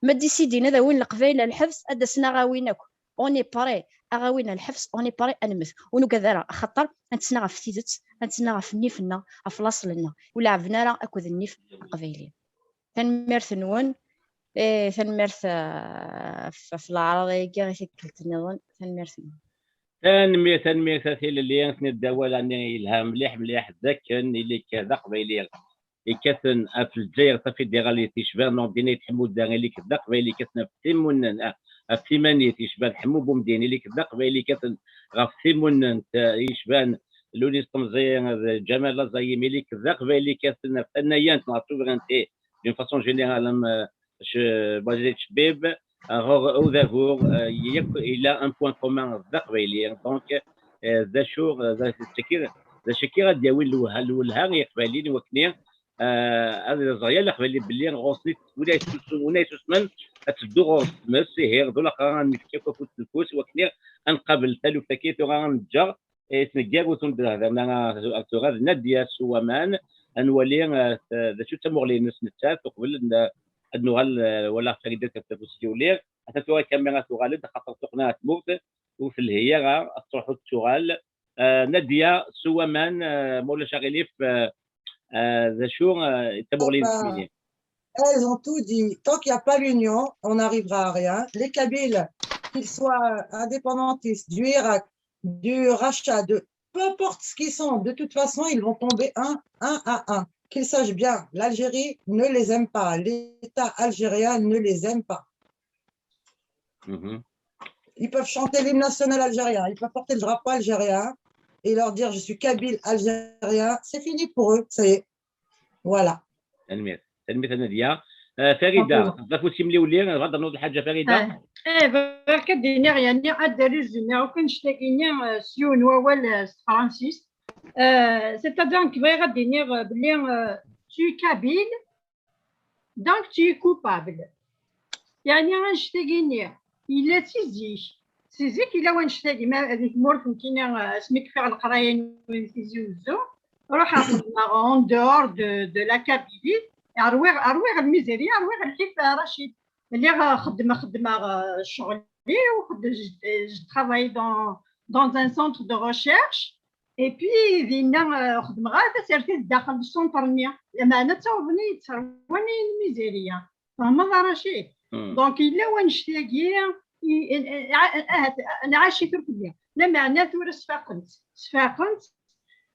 Ma décidin ad awin Leqbayel ar lḥebs, ad d-asen ad aɣ-awin akk. On est prêt, ad aɣ-awin ar lḥebs, on est prêt ad nemmet. Ur nugad ara, axaṭer ad nettnaɣ ɣef tidet, ad nettnaɣ ɣef nnif-nneɣ, ɣef laṣel-nneɣ. Ur leɛɛben ara akked nnif aqbayli. Tanemmirt-nwen. Eh, tanemmirt, eh, ɣef, ɣef leɛraḍ-agi i tikkelt nniḍen. Tanemmirt-nwen. Tanemmirt, tanemmirt a Tilelli, tenniḍ-d awal-nni yelha mliḥ, mliḥ, d akken ili-k d aqbayli yekkaten ɣef Lezzayer tafidiralit yecban Nurdin Ayt Ḥemmud, da ili-k d aqbayli yekkaten ɣef timunent, ah, ɣef timanit yecban Ḥemmu Bumdin, ili-k d aqbayli yekkaten ɣef timunent, ah, yecban Lewnis Temẓi d Ǧamal Laẓayim, ili-k d aqbayli yekkaten ɣef tannayant neɣ souveraineté d'une façon générale, am, euh, Bajri Tcebbib, ɣer udabu, euh, yakk ila un point commun d aqbayli. Donc, euh, d acu, euh, d acu-agi, d acu-agi ad d-yawi lwelha, lwelha i Iqbayliyen, i wakken, euh, ad iẓer yal Aqbayli belli ɣur-sen win ay yessusmen, win ay yessusmen, ad teddu ɣur-s tmes, ihi, d ulaqrar ad nefk akk afus s lfus, i wakken ad nqabel taluft-agi, tura ad neǧǧer, eh, tneggar ur tun-d-hedren ara tura d Nadia s waman, ad nwali, eh, d acu d tamuɣli-nnes nettat, uqbel ad n-, ad nuɣal, eh, wala Farida Tafus Giwli. Atan tura kamira tuɣal-d, axaṭer tuqqna ɣer tmurt, ur telhi ara, ad truḥ ur tettuɣal. Eh, Nadia s waman, eh, ma ulac aɣilif, eh, eh, d acu, eh, d tamuɣli-nnes mini? Elles ont tout dit. Tant qu'il n'y a pas l'union, on n'arrivera à rien. Les Kabyles, qu'ils soient indépendantistes, du Hirak, du Rasha, de peu importe ce qu'ils sont, de toute façon, ils vont tomber un, un à un. Qu'ils sachent bien, l'Algérie ne les aime pas. L'État algérien ne les aime pas. Mhm. Ils peuvent chanter l'hymne national algérien, ils peuvent porter le drapeau algérien et leur dire : « Je suis kabyle algérien », c'est fini pour eux, ça y est. Voilà. Tanemmirt. Tanemmirt a Nadia. Eh, Farida, tebɣa ur timliwli, tebɣa ad d-ternuḍ lḥaǧa, Farida? Eh, eh, bɣiɣ kan ad d-iniɣ, yani, ad d-rzumeɣ akk annect-agi-nni, eh, s yiwen wawal, eh, s tefransist. Euh, c'est-à-dire que bɣiɣ ad d-iniɣ, euh, belli, euh, tu es kabyle, donc tu es coupable. Yeɛni annect-agi-nni yella si zik. Si zik yella wannect-agi, ma di tmurt nekkini, euh, asmi kfiɣ leqraya n Tizi Uzzu, ruḥeɣ xedmeɣ en dehors de, de la Kabylie, rwiɣ, rwiɣ lmizirya, rwiɣ lḥif, euh, Rachid. Lliɣ, euh, xeddmeɣ, xeddmeɣ, euh, ccɣel-iw, xedd-, je, je travaille dans, dans un centre de recherche, et puis dinna, euh, xedmeɣ ara tasertit daxel n centre-nni. Lameɛna ttawḍen-iyi-d, ttṛwan-iyi lmizirya. Tfehmeḍ a Rachid? Donc, yella wannect-agi, i, i, a-, ahat, nɛac-it ur telli. Lameɛna tura sfaqen-tt, sfaqen-tt,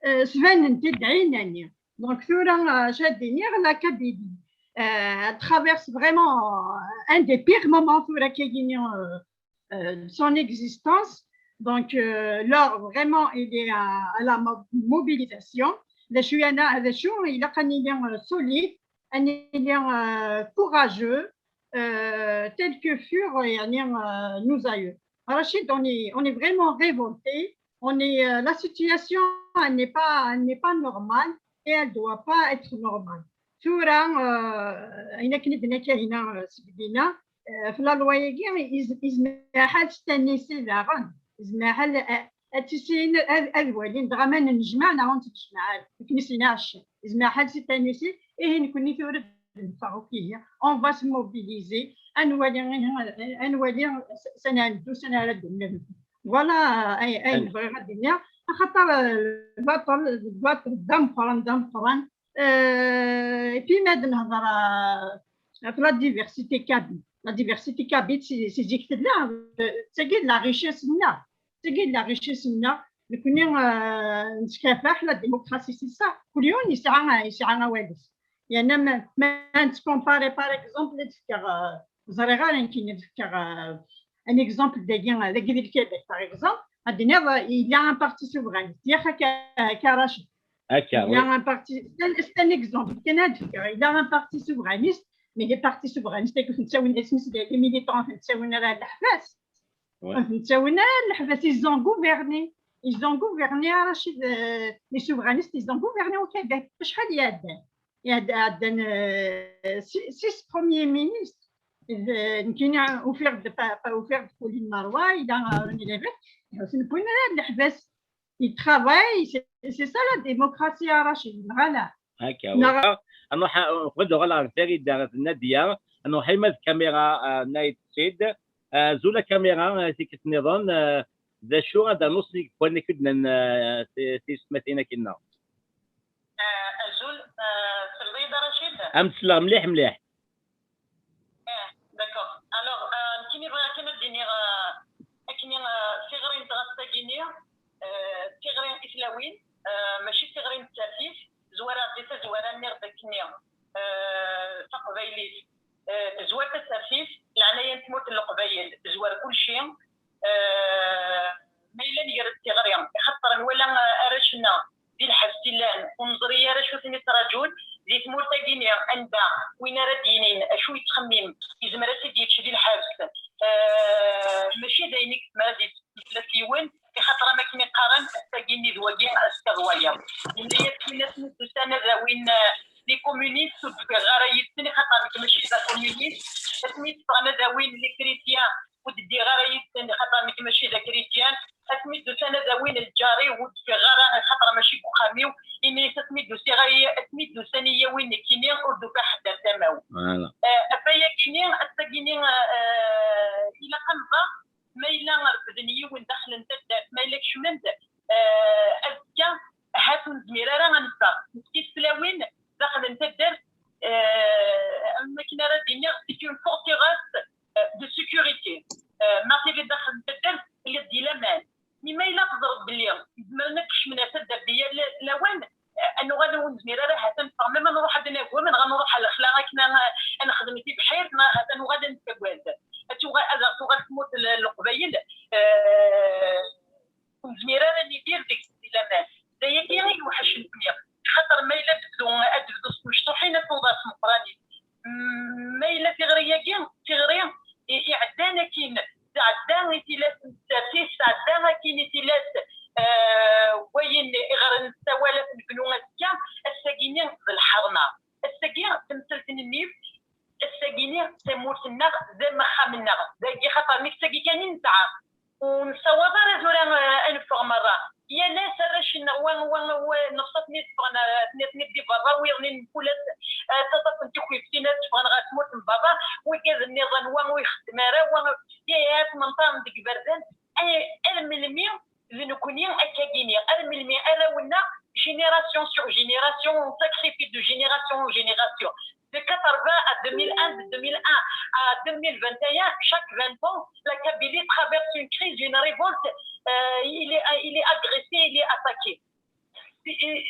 euh, sbanen-t-id ɛinani. Donc, tura, euh, acu ad d-iniɣ, la Kabylie, euh, elle traverse vraiment, euh, un des pires moments tura kagini, euh, euh, de son existence. Donc, euh, l'heure vraiment, il est à, à la mo-, mobilisation. D acu, d acu, ilaq ad nili, euh, solide, ad nili, euh, courageux, euh, tel que furent, euh, nos aïeux. Rachid, on est, on est vraiment révolté. On est, euh, la situation, elle n'est pas, elle n'est pas normale et elle doit pas être normale. Tura, euh, ayen akken i d-tenna Kahina, euh, seg dinna, euh, f la loi-agi, iz-, izmer ḥal s tanisi daɣen, izmer ḥal, euh, ad tissin, ad, ad walin, dɣa ma nennejmaɛ neɣ ur nettnejmaɛ ara, akken i s-yenna Ɛacci, izmer ḥal s tanisi, ihi nekkni tura d-neffeɣ akk ihi, on va se mobiliser, ad nwali, ad nwali s, s ad neddu, s ad ara d-nadi. Voilà, ay, ayen bɣiɣ ad d-iniɣ, axaṭer, euh, lbaṭel, lbaṭel d ameqqran, d ameqqran. Euh, et puis, ma d-nehḍer, euh, ɣef la diversité kabyle. La diversité kabyle, si, si zik tella, euh, d tagi d la richesse-nneɣ. D tagi d la richesse-nneɣ. Nekkni, euh, nettkafaḥ, la démocratie, c'est ça. Kul yiwen yesɛa, yesɛa awal-is. Yerna ma, ma nettcompare, par exemple, ad fkeɣ, euh, ẓriɣ ara nekkini ad fkeɣ, euh, un exemple dagi, euh, dagi di Lkabak, par exemple, ad d-tiniḍ, euh, il y a un parti souverainiste. Yak akka, akka Rachid. Akka, il y a un parti, c'est un, c'est un exemple. Kan ad fkeɣ, il y a un parti souverainiste, mais les partis souverainistes, ad ten-ttawin, isem-is, les militants, ad ten-ttawin ara leḥbas. Ur ten-ttawin ara leḥbas, ils ont gouverné. Ils ont gouverné, a Rachid, euh, les souverainistes, ils ont gouverné au Québec. Acḥal iɛeddan? Iɛeddan, euh, six, six premiers ministres. Euh, nekkini ufiɣ-d, pa, pa, ufiɣ-d Pauline Marois, il a, euh, René Lévesque, ur ten-wwin ara leḥbas. Ils travaillent, c'est, c'est ça la démocratie, a Rachid, voilà. Akka, neɣ ad nruḥ, ad nuɣal ɣer Farida, ɣer Nadia, ad nruḥ arma d kamira, ah, Night Seed. Ah, azul a kamira, ah, tikkelt nniḍen, ah, d acu ad d-rnuɣ seg wayen akk i d-nnan, ah, ti-, tiyessetmatin akk-nneɣ? Ah, azul, ah, tselleḍ-iyi-d a Rachid? Am selleɣ mliḥ mliḥ. Eh, d'accord. Alors, euh, nekkini bɣiɣ kan ad d-iniɣ, euh, akken, euh, tiɣri n tɣawsa-agi-nni, euh, d tiɣri i tlawin, euh, mačči d tiɣri n tsertit, zwara di tazwara nniɣ-d akkenni, euh, taqbaylit, euh, tezwar tasertit, leɛnaya n tmurt n Leqbayel, tezwar kulci, euh, ma yella nger-d tiɣri, axaṭer nwala, euh, arrac-nneɣ, di lḥebs i llan, ur neẓri ara acu ten-ittraǧun di tmurt-agi-nni, anda win ara d-yinin acu yettxemmim, yezmer ad t-id-yečč di lḥebs, eh, mačči d ayen i yezmer ad yettemmeslak yiwen, ixaṭer am akken i qqaren, ass-agi-nni d wagi, azekka d wayeḍ. Yenna-yas win asmi d-usan ad awin, eh, les communistes, ur d-ufiɣ ara yid-sen, ixaṭer nekk mačči d acommuniste, asmi d-ffɣen ad awin les chrétiens, ur d-ddiɣ ara yid-sen, ixaṭer nekk mačči d akrityan. Asmi d-usan ad awin lǧar-iw, ur d-ffiɣeɣ ara, ixaṭer mačči deg uxxam-iw. Ini-as, asmi d-usiɣ ay-, asmi d-usan i yi-awin nekkini, ur d-ufiɣ ḥedd ar tama-w. Voilà. Eh, ɣef wayagi-nni, ass-agi-nni, eh, ilaq ad nẓer ma yella refden yiwen daxel n taddart, ma yella kecmen-d, eh, azekka, ahat ur nezmir ara ad neffeɣ. Nekk tlawin daxel n taddart, eh, am wakken ara d-iniɣ, c'est une forteresse, eh, de sécurité. Eh, ma tiliḍ daxel n taddart, telliḍ di laman. Mi ma yella teẓriḍ belli zemren ad kecmen ar taddart di yal lawan, eh, ad nuɣal ur nezmir ara ahat ad neffeɣ, même ad nruḥ ad nagem, neɣ ad nruḥ ɣer lexla akken a, ad nexdem tibḥirt, neɣ ahat ad nuɣal ad nettagad. Ad tuɣal, ad aɣ-tuɣal tmurt n Leqbayel, eh, ur nezmir ara ad nidir deg, di laman. D ayagi i iweḥcen fell-i. Xaṭer ma yella ad tebdu, ad tebdu s tmecṭuḥin, ad tawḍ ar tmeqqranin. Mm, ma yella tiɣri-agi, tiɣri i, iɛeddan akkin, tɛedda i tilas n tsertit, tɛedda akkin i tilas, eh, wayen iɣren tamurt-nneɣ, d axxam-nneɣ. Dagi xaṭer mi d tagi kan i nesɛa. Ur nessawaḍ ara tura, eh, ad neffeɣ merra. Yal ass arrac-nneɣ, wa, wa, wa, neɣs ad ten-id-ffɣen, eh, ad ten-id di berra, wiyaḍ-nni mkul ass, eh, ttaṭṭafen tikuyftin ad ffɣen ɣer tmurt n berra, wigad nniḍen, wa ur ixeddem ara, wa, ya, ya, ttmenṭaren deg iberdan. Eh, ar melmi d nekkni akkagini, ar melmi arraw-nneɣ, génération sur génération, on sacrifie de génération en génération. De quatre-vingts à deux mille un, de deux mille un à deux mille vingt et un, chaque vingt ans, la Kabylie traverse une crise, une révolte, euh, il est, il est agressé, il est attaqué. Et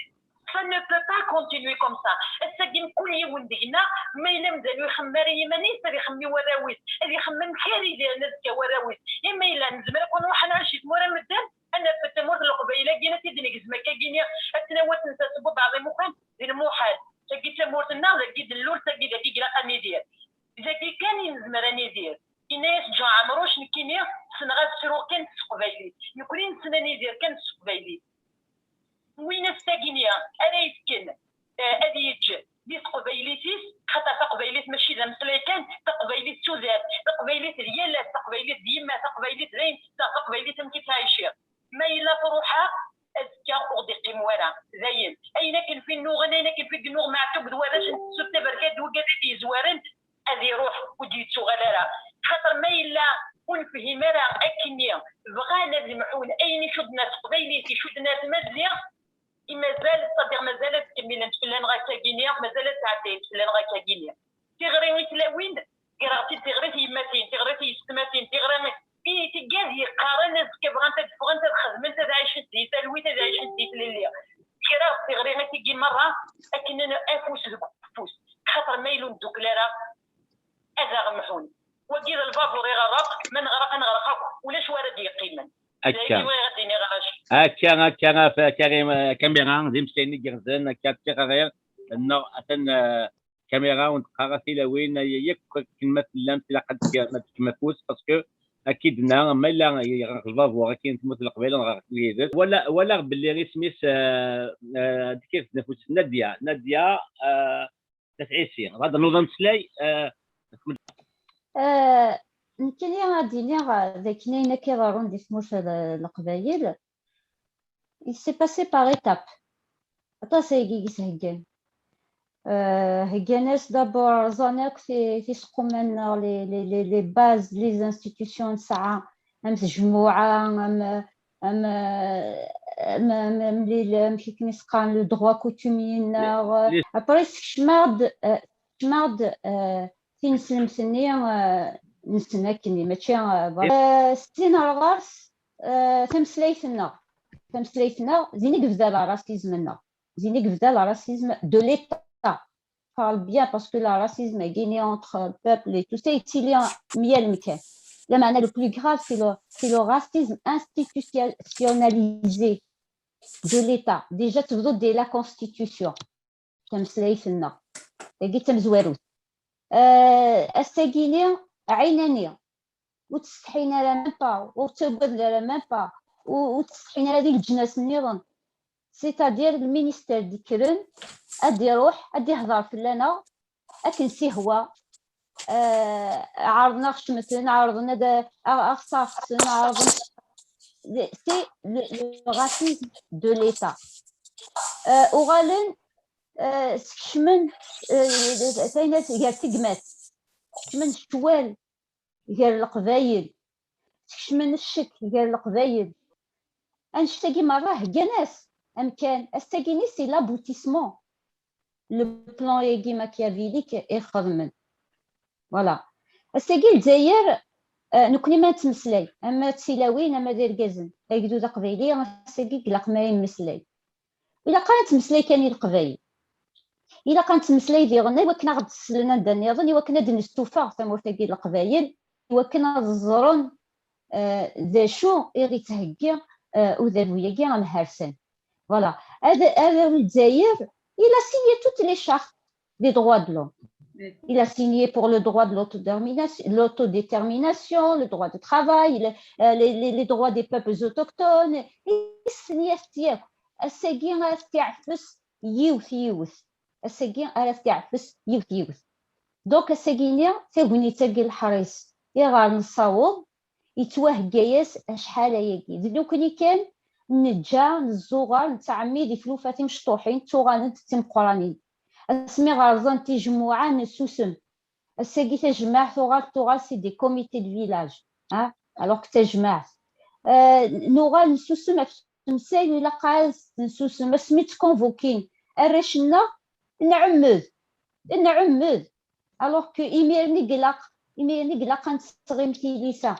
ça ne peut pas continuer comme ça. Ass-agi mkul yiwen deg-neɣ, ma yella amdan ur ixemmem ara i yiman-is, ad ixemmem i warraw-is, ad ixemmem amek ara idiren azekka warraw-is. I ma yella nezmer ad nruḥ ad nɛic di tmura n medden, ad naf tamurt n Leqbayel-agi, ad t-id-negzem akkagini, ad tt-nawi ad tt-nessers n webɛaḍ imukan, d lmuḥal. Tagi d tamurt-nneɣ, dagi d-nlul, tagi dagi ilaq ad nidir. Dagi kan i nezmer ad nidir. Yenna-yas Ǧuɛ Ɛemruc, nekkini ssneɣ ad ssruɣ kan s teqbaylit. Nekkni nessen ad nidir kan s teqbaylit. Win ass-agini ara yefken, eh, ad yeǧǧ di teqbaylit-is, xaṭer taqbaylit mačči d ameslay kan, taqbaylit d tudert, taqbaylit d yal ass, taqbaylit d yemma, taqbaylit d ayen tsetteɣ, taqbaylit amek i ttɛiciɣ. Ma yella truḥ-aɣ, azekka ur ɣ-d-iqqim wara. Dayen, ayen akken fi nnuɣen, ayen akken fi yennuɣ Meɛtub d warrac n tefsut taberkant, wigad i d-yezwaren, ad iruḥ, ur d-yettuɣal ara. Xaṭer ma yella ur nefhim ara akkenni, bɣan ad mḥun ayen icudden ar teqbaylit, icudden ar tmazli, i mazal, c'est-à-dire mazal ad kemmilent fell-aneɣ akkagini, mazal ad sɛeddayent fell-aneɣ akkagini. Tiɣri i tlawin, greɣ-tt-id tiɣri i tyemmatin, tiɣri i tyessetmatin, tiɣri i tigad yeqqaren azekka bɣant ad ffɣent, ad xedment, ad ɛicent di talwit, ad ɛicent di tlelli. Greɣ tiɣri i tigi merra akken afus deg ufus, xaṭer ma yella ur neddukel ara, ad aɣ-mḥun. Wagi d lbabuṛ iɣerreq, ma neɣreq ad neɣreq akk, ulac wara d-yeqqimen. Akka. D ayen i bɣiɣ ad d-iniɣ ɣer Akka, akka, a Fa-, Karim, eh, Kamira, d imeslayen igerrzen, akka d tiɣri, nneɣ atan, eh, Kamira, ur d-qqar ara tilawin, ay-, yakk akken ma tellamt, ilaq ad tefkem, ad tefkem afus, parce que, akka i d-nenna, ma yella yeɣreq lbabuṛ, akken tmurt n Leqbayel, neɣreq yid-s. Wala, walaɣ belli isem-is, eh, eh, d kif tnafus, Nadia, Nadia, eh, At Ɛisi, bɣa ad d-nuḍ ameslay, eh, Eh, nekkini ad d-iniɣ, eh, d akken ayen akka iḍerrun di tmurt n Leqbayel, il s'est passé par étapes. Aṭas ayagi i s-heggan. Eh, heggan-as d'abord, rẓan akk ti-, tiseqquma-nneɣ, les, les, les, les bases, les institutions nesɛa, am tejmuɛa, am, am, am, am, am, les, les, amek i ken-isqan, le droit coutumier-nneɣ. Les, les Après, sekcmeɣ-d, eh, sekcmeɣ-d, eh, tineslemt-nni, eh, nessen akkenni, mačči, eh, voilà. Eh, ssin ar ɣer-s, eh, tameslayt-nneɣ. Tameslayt-nneɣ, din i yebda le racisme-nneɣ. Din i yebda le racisme de l'État. Parle bien parce que le racisme-agi entre peuple et tout ça, yettili myal mkan. Lameɛna le plus grave, c'est le, c'est le racisme institutionnalisé de l'État. Déjà, tebdu dès la Constitution. Tameslayt-nneɣ. Tagi d tamezwarut. Eh, ass-agini, ɛinani, ur ttsetḥin ara même pas, ur ttagaden ara même pas, ur, ur ttsetḥin ara di leǧnas nniḍen. C'est-à-dire, le ministère d-ikkren, ad d-iruḥ, ad d-ihder fell-aneɣ, akken s-ihwa. Eh, ɛerḍen ad ɣ-cemten, ɛerḍen ad, a, a ɣ-sseɛfsen, ɛerḍen. C'est le, le racisme de l'État. Eh, uɣalen, eh, skecmen, eh, tayna-, gar tegmat, skecmen ccwal gar Leqbayel, skecmen ccek gar Leqbayel. Annect-agi merra heggan-as amkan. Ass-agi-nni, c'est l'aboutissement. Le plan-agi machiavélique i xedmen. Voilà. Ass-agi Lezzayer, eh, nekkni ma nettmeslay, ama d tilawin, ama d irgazen, agdud aqbayli, ass-agi ilaq ma yemmeslay. Ilaq ara nettmeslay kan i Leqbayel. Ilaq ad nettmeslay diɣen i wakken ad ɣ-d-slen anda nniḍen, i wakken ad d-nestufeɣ tamurt-agi n Leqbayel, i wakken ad ẓren, eh, d acu i ɣ-ittheggi, eh, udabu-agi amhersan. Voilà. Ad, ad, Lezzayer, il a signé toutes les chartes des droits de l'homme. Il a signé pour le droit de l'autodétermination, l'autodétermination, le droit de travail, le, euh, les, les, les droits des peuples autochtones. I signé. Ass-agi ara s-t-iɛfes yiwet yiwet. Ass-agi ara s-t-iɛfes yiwet yiwet. Donc, ass-agi-ni, tagnit-agi n leḥris i ɣer nessaweḍ, yettwahegga-yas acḥal ayagi. D nekkni kan neǧǧa, nezzuɣer, nettɛemmid i tlufa timecṭuḥin ttuɣalent d timeqqranin. Asmi ɣer ẓẓan tijemmuɛa, nessusem. Ass-agi tajmaɛt tuɣal, tuɣal c'est des comités de village, hein? Alors que tajmaɛt, euh, nuɣal nessusem ɣef temsal ilaq ad nessusem. Asmi ttkonvukin arrac-nneɣ, nɛemmed, nɛemmed. Alors que imiren i ilaq, imiren i ilaq ad nesseɣim tilisa.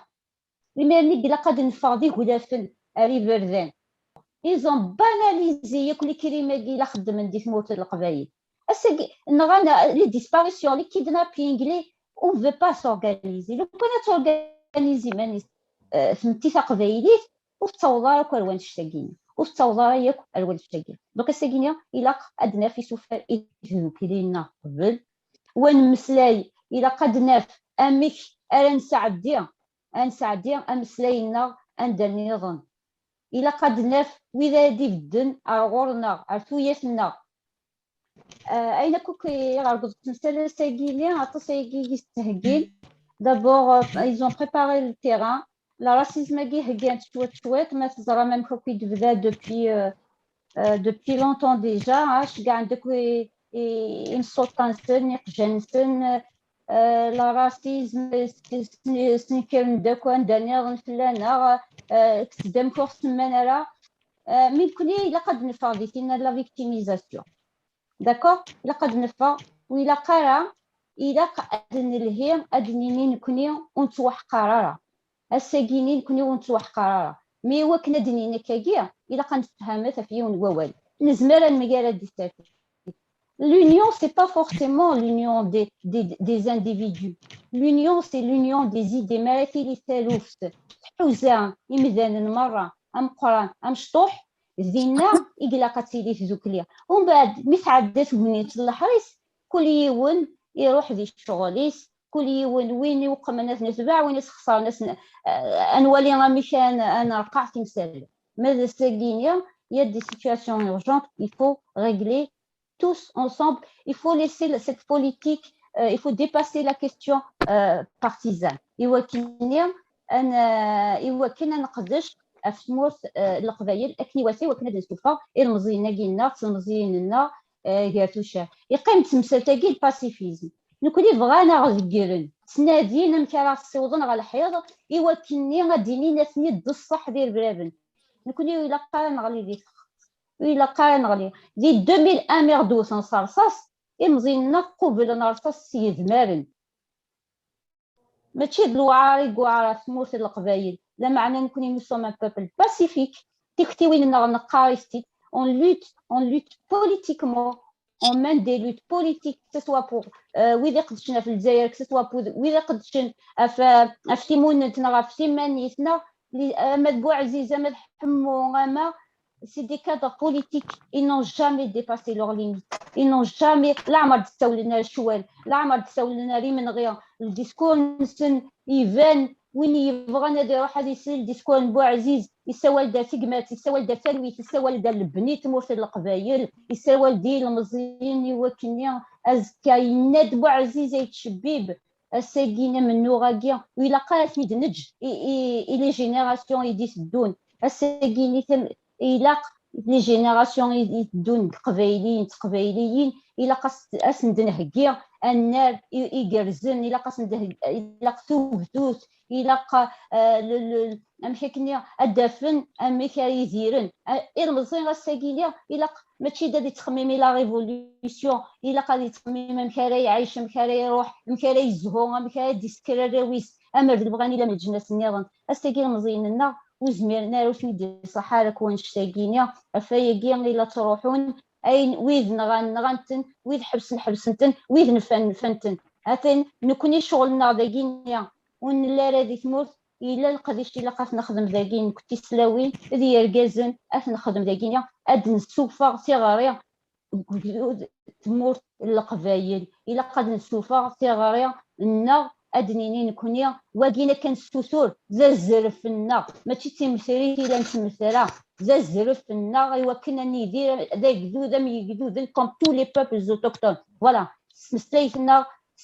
Imiren i ilaq ad neffeɣ d igulafen ar iberdan. Ils ont banalisé yakk les crimes-agi i la xeddmen di tmurt n Leqbayel. Ass-agi, nɣan, les disparitions, les kidnappings, les, on veut pas s'organiser. Lukan ad torganise iman-is, euh, tmetti taqbaylit, ur tettaweḍ ara akk ar wannect-agi-nni. Ur tettaweḍ ara yakk ar wannect-agi. Donc, ass-agi-nni, ilaq ad naf isufar i tdukli-nneɣ qbel. Wa nemmeslay, ilaq ad naf amek ara nesɛeddi, ad nesɛeddi ameslay-nneɣ anda nniḍen. Ilaq ad naf wid ara d-ibedden ar ɣur-neɣ, ar tuyat-nneɣ. Euh, ayen akk i ɣer deg temsal ass-agi-nni, aṭas ayagi i s-ttheggin. D'abord, euh, ils ont préparé le terrain. Le racisme-agi heggan-t cwiṭ cwiṭ, ma teẓram amek akk i d-tebda depuis, euh, euh, depuis longtemps déjà, hein, ceggɛen-d akk i, i, imsulta-nsen, iqjan-nsen, euh, le racisme, s-, s-, snekren-d akk anda nniḍen fell-aneɣ, euh, kkes-d amek ur semman ara. Euh, mi nekni ilaq ad neffeɣ di tinna la victimisation. D'accord? Ilaq ad neffeɣ, ur ilaq ara, ilaq ad nelhi, ad nini nekni ur nettwaḥqar ara. Ass-agi-nni nekni ur nettwaḥqar ara. Mi wakken ad d-nini akkagi, ilaq ad nessefhamet ɣef yiwen n wawal. Nezmer ad nemgarad di tsertit. L'union, c'est pas forcément l'union des, des, des individus. L'union, c'est l'union des idées. Mi ara tili taluft tḥuza imdanen merra, ameqqran, amecṭuḥ, dinna i ilaq ad tili tdukli. Umbeɛd, mi tɛedda tegnit n leḥris, kul yiwen iruḥ di ccɣel-is, kul yiwen, win iweqmen ad t-netbeɛ, win isexṣaren ad s-, ad nwali amek ad n-, ad nerqeɛ timsal. Ma d ass-agi-nni, il y a des situations urgentes, il faut régler tous ensemble, il faut laisser le-, cette politique, euh, il faut dépasser la question, euh, partisane. I wakken-nni, ad n-, i wakken ad neqdec ɣef tmurt, euh, n Leqbayel, akken iwata, i wakken ad nessufeɣ ilmeẓyen-agi-nneɣ, tilmeẓyin-nneɣ, euh, gar tuccar. Yeqqim-d temsalt-agi, le pacifisme. Nekni bɣan ad aɣ-deggren, ttnadin amek ara ɣ-ssiwḍen ɣer lḥiḍ, i wakken-nni ad d-inin atni d ṣṣeḥ d irebraben. Nekni ur ilaq ara neɣli di texxet. Ur ilaq ara neɣli. Di deux mille un mi ɣ-d-wten s rṣas, imẓiyen-nneɣ qublen rṣas s yedmaren. Mačči d lewɛar i yewɛer ɣef tmurt n Leqbayel. Lameɛna nekni, nous sommes un peuple pacifique. Tiktiwin-nneɣ neqqar-it-id. On lutte, on lutte politiquement. On mène des luttes politiques, que ce soit pour, euh, wid iqeddcen ɣef Lezzayer, que ce soit pour wid iqeddcen ɣef, euh, ɣef timunent neɣ ɣef timanit, neɣ li-, ama d Buɛziz, ama d Ḥemmu, ama c'est des cadres politiques, ils n'ont jamais dépassé leurs limites. Ils n'ont jamais, leɛmer d-ssawlen ar ccwal, leɛmer d-ssawlen ar imenɣi. Le discours-nsen iban, win yebɣan ad iruḥ ad isel discours n Buɛziz, yessawal-d ar tegmat, yessawal-d ar talwit, yessawal-d ar lebni n tmurt n Leqbayel, yessawal-d i yilmeẓyen i wakken azekka yenna-d Buɛziz ay yettcebbib. Ass-agi-nni amennuɣ-agi, ur ilaq ara ad ten-id-neǧǧ i, i, i les générations i d-iteddun. Ass-agi-nni tam-, ilaq les générations i d-iteddun n Teqbayliyin, d Teqbayliyin, ilaq as-, ad sen-d-nheggi annar i, igerrzen, ilaq ad sen-d-, ilaq tugdut, ilaq, euh, le, le, amek akken ad d-afen amek ara idiren. Ah, ilmeẓyen ass-agi-nni ilaq mačči d ad yettxemmim i la révolution, ilaq ad yettxemmim amek ara iɛic, amek ara iruḥ, amek ara yezhu, amek ara d-isker arraw-is, amer d lebɣan ila am leǧnas nniḍen. Ass-agi ilmeẓyen-nneɣ ur zmiren ara, ur ten-id-iṣaḥ ara akk wannect-agi-nni, ɣef wayagi i la ttruḥun, ayen, wid nɣan, nɣan-ten, wid ḥebsen, ḥebsen-ten, wid nfan, nfan-ten. Atan nekni ccɣel-nneɣ dagi-nni, ur nelli ara di tmurt, yella leqdic ilaq ad t-nexdem dagi, nekk d tislawin d yergazen, ad t-nexdem dagi-nni, ad d-nessufeɣ tiɣri deg ugdud tmurt n Leqbayel. Ilaq ad nessufeɣ tiɣri-nneɣ, ad d-nini nekni, wagi akken nessutur d azref-nneɣ, mačči d timetrit i la nettmettra, d azref-nneɣ i wakken ad nidir d agdud am yegduden comme tous les peuples autochtones. Voilà, s tmeslayt-nneɣ, s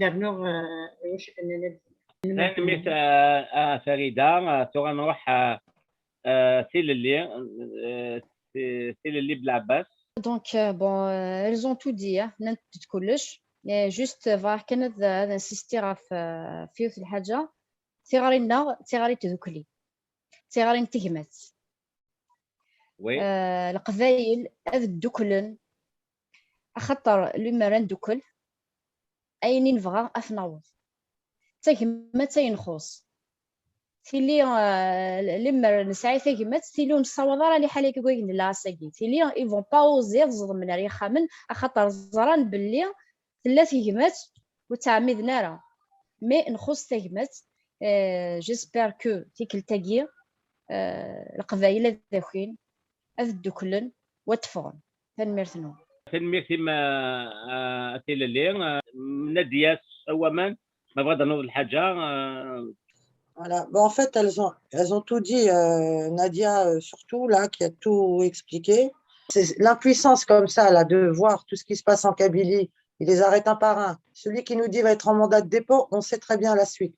d-rnuɣ, euh, i wacu i d-nnan ad Tanemmirt a, a Farida. Ah, tura nruḥ a, a Tilelli, euh, Ti- Tilelli Belɛebbas. Donc, euh, bon, euh, elles ont tout dit, hein, nnant-d kullec. Et juste, euh, bɣiɣ kan ad, ad insistiɣ ɣef, euh, ɣef yiwet n lḥaǧa. Tiɣri-nneɣ d tiɣri n tdukli, d tiɣri n tegmat. Oui. Euh, Leqbayel ad dduklen, axaṭer lemmer ad ndukkel, ayen i nebɣa ad t-naweḍ. D tagmat ay nxuṣ. Tili, euh, lemmer nesɛi tagmat, tili ur nessawaḍ ara liḥala-agi n lɛas-agi. Tili, ils vont pas oser ad ẓedmen ar yixxamen, axaṭer ẓran belli tella tegmat ur ttɛemmiden ara. Mais nxuṣ tagmat. Euh, j'espère que tikkelt-agi, euh, Leqbayel ad akin, ad dduklen, u ad ffɣen. Tanemmirt-nwen. Tanemmirt-im a, a, a Tilelli. A, Nadia, s waman, ma bɣiḍ ad d-tiniḍ lḥaǧa. A, Voilà. Bon, en fait, elles ont, elles ont tout dit. Euh, Nadia, euh, surtout, là, qui a tout expliqué. C'est l'impuissance comme ça, là, de voir tout ce qui se passe en Kabylie. Ils les arrêtent un par un. Celui qui nous dit va être en mandat de dépôt, on sait très bien la suite.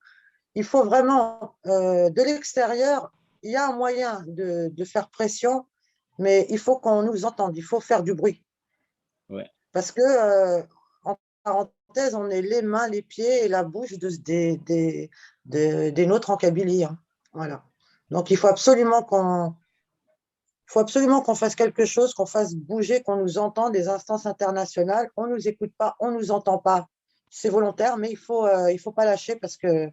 Il faut vraiment, euh, de l'extérieur, il y a un moyen de, de faire pression, mais il faut qu'on nous entende, il faut faire du bruit. Ouais. Parce que, euh, en parenthèse, on est les mains, les pieds et la bouche de, des, des, des, des nôtres en Kabylie, hein. Voilà. Donc, il faut absolument qu'on faut absolument qu'on fasse quelque chose, qu'on fasse bouger, qu'on nous entende, les instances internationales. On ne nous écoute pas, on ne nous entend pas. C'est volontaire, mais il faut, euh, il faut pas lâcher parce que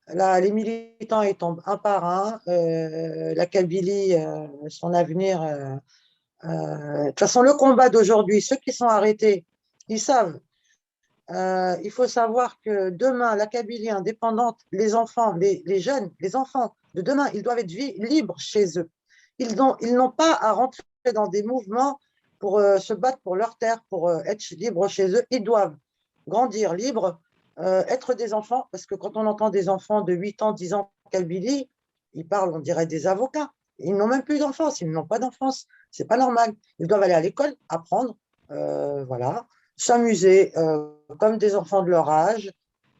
là, les militants, ils tombent un par un. Euh, la Kabylie, euh, son avenir. Euh, euh, de toute façon, le combat d'aujourd'hui, ceux qui sont arrêtés, ils savent. Euh, il faut savoir que demain, la Kabylie indépendante, les enfants, les, les jeunes, les enfants de demain, ils doivent être vi- libres chez eux. Ils n'ont ils n'ont pas à rentrer dans des mouvements pour, euh, se battre pour leur terre, pour, euh, être libres chez eux. Ils doivent grandir libres, euh, être des enfants, parce que quand on entend des enfants de huit ans, dix ans en Kabylie, ils parlent, on dirait des avocats. Ils n'ont même plus d'enfance, ils n'ont pas d'enfance. C'est pas normal. Ils doivent aller à l'école, apprendre, euh, voilà, s'amuser, euh, comme des enfants de leur âge.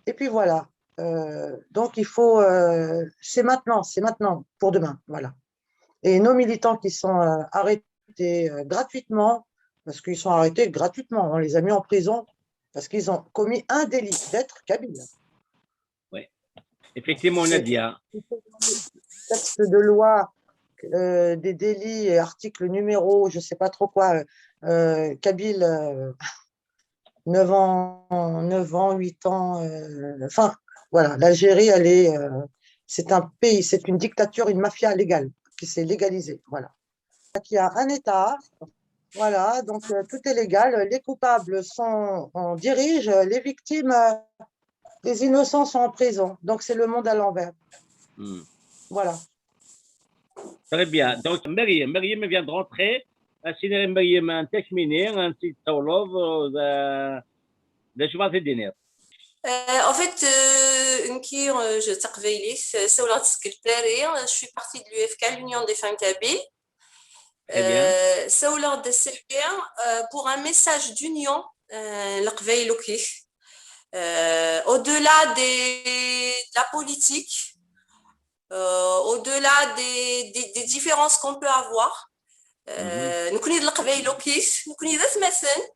Et puis voilà. Euh, donc il faut, euh, c'est maintenant, c'est maintenant pour demain, voilà. Et nos militants qui sont, euh, arrêtés, euh, gratuitement, parce qu'ils sont arrêtés gratuitement, on les a mis en prison parce qu'ils ont commis un délit d'être kabyle. Effectivement, Nadia. Texte de loi, euh, des délits, article numéro, je sais pas trop quoi, euh, kabyle, euh, neuf ans, neuf ans, huit ans, euh, enfin, voilà, l'Algérie, elle est, euh, c'est un pays, c'est une dictature, une mafia légale qui s'est légalisée, voilà. Il y a un État, Voilà, donc euh, tout est légal. Les coupables sont en dirige, les victimes, euh, les innocents sont en prison. Donc c'est le monde à l'envers. Hmm. Voilà. Très bien. Donc, Mariam, Mariam vient de rentrer. Asini Mariam, anta kemmini, ansi d-tessawleḍ, d d acu ara d-tiniḍ? Euh, en fait, euh, nekki, euh, je, d taqbaylit, euh, ssawleɣ-d seg Lpari, euh, je suis partie de l'U F K, l'Union des Femmes Kabyles. Très bien. Euh, ssawleɣ-d ass-agi, euh, pour un message d'union, euh, leqbayel akkit. Euh, au-delà des, de la politique, euh, au-delà des, des, des différences qu'on peut avoir. Euh, nekkni d leqbayel akkit, nekkni d atmaten.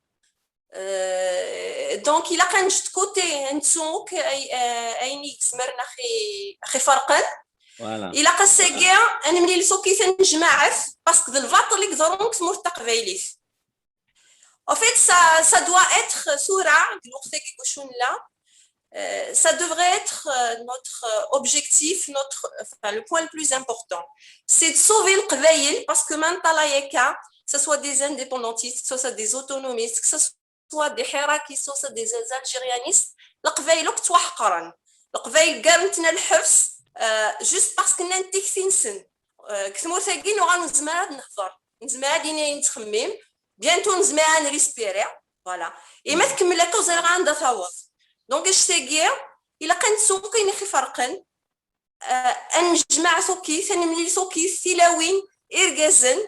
Euh, donc, ilaq ad neǧǧ de côté, ad nettu akk ay- euh, ayen i izemren ad ɣ-i- ad ɣ-iferqen. Voilà. Ilaq ass-agi ad nemlilet akkit, ad nejmaɛet, parce que d lbaṭel i iḍerrun deg tmurt taqbaylit. En fait, ça, ça doit être tura, deg lweqt-agi deg wacu nella, euh, ça devrait être euh, notre euh, objectif, notre, enfin, le point le plus important. C'est de sauver leqbayel, parce que ma neṭṭalay akka, que ce soit des indépendantistes, que ce soit des autonomistes, que ce soit des ḥirakistes, que ce soit des algérianistes, leqbayel akk ttwaḥeqren. Leqbayel ggaren-ten ɣer lḥebs, euh, juste parce que nnan tikti-nsen. Euh, deg tmurt-agi nuɣal nezmer ad nehder, nezmer ad d-nini ayen nettxemmim, bientôt nezmer ad n-respirer. Voilà. Et ma tkemmel akka ur ẓriɣ anda taweḍ. Donc, anect-agi, ilaq ad nettu akk ayen i ɣ-iferqen, euh, ad nejmaɛet akkit, ad nemlilet akkit, tilawin, irgazen,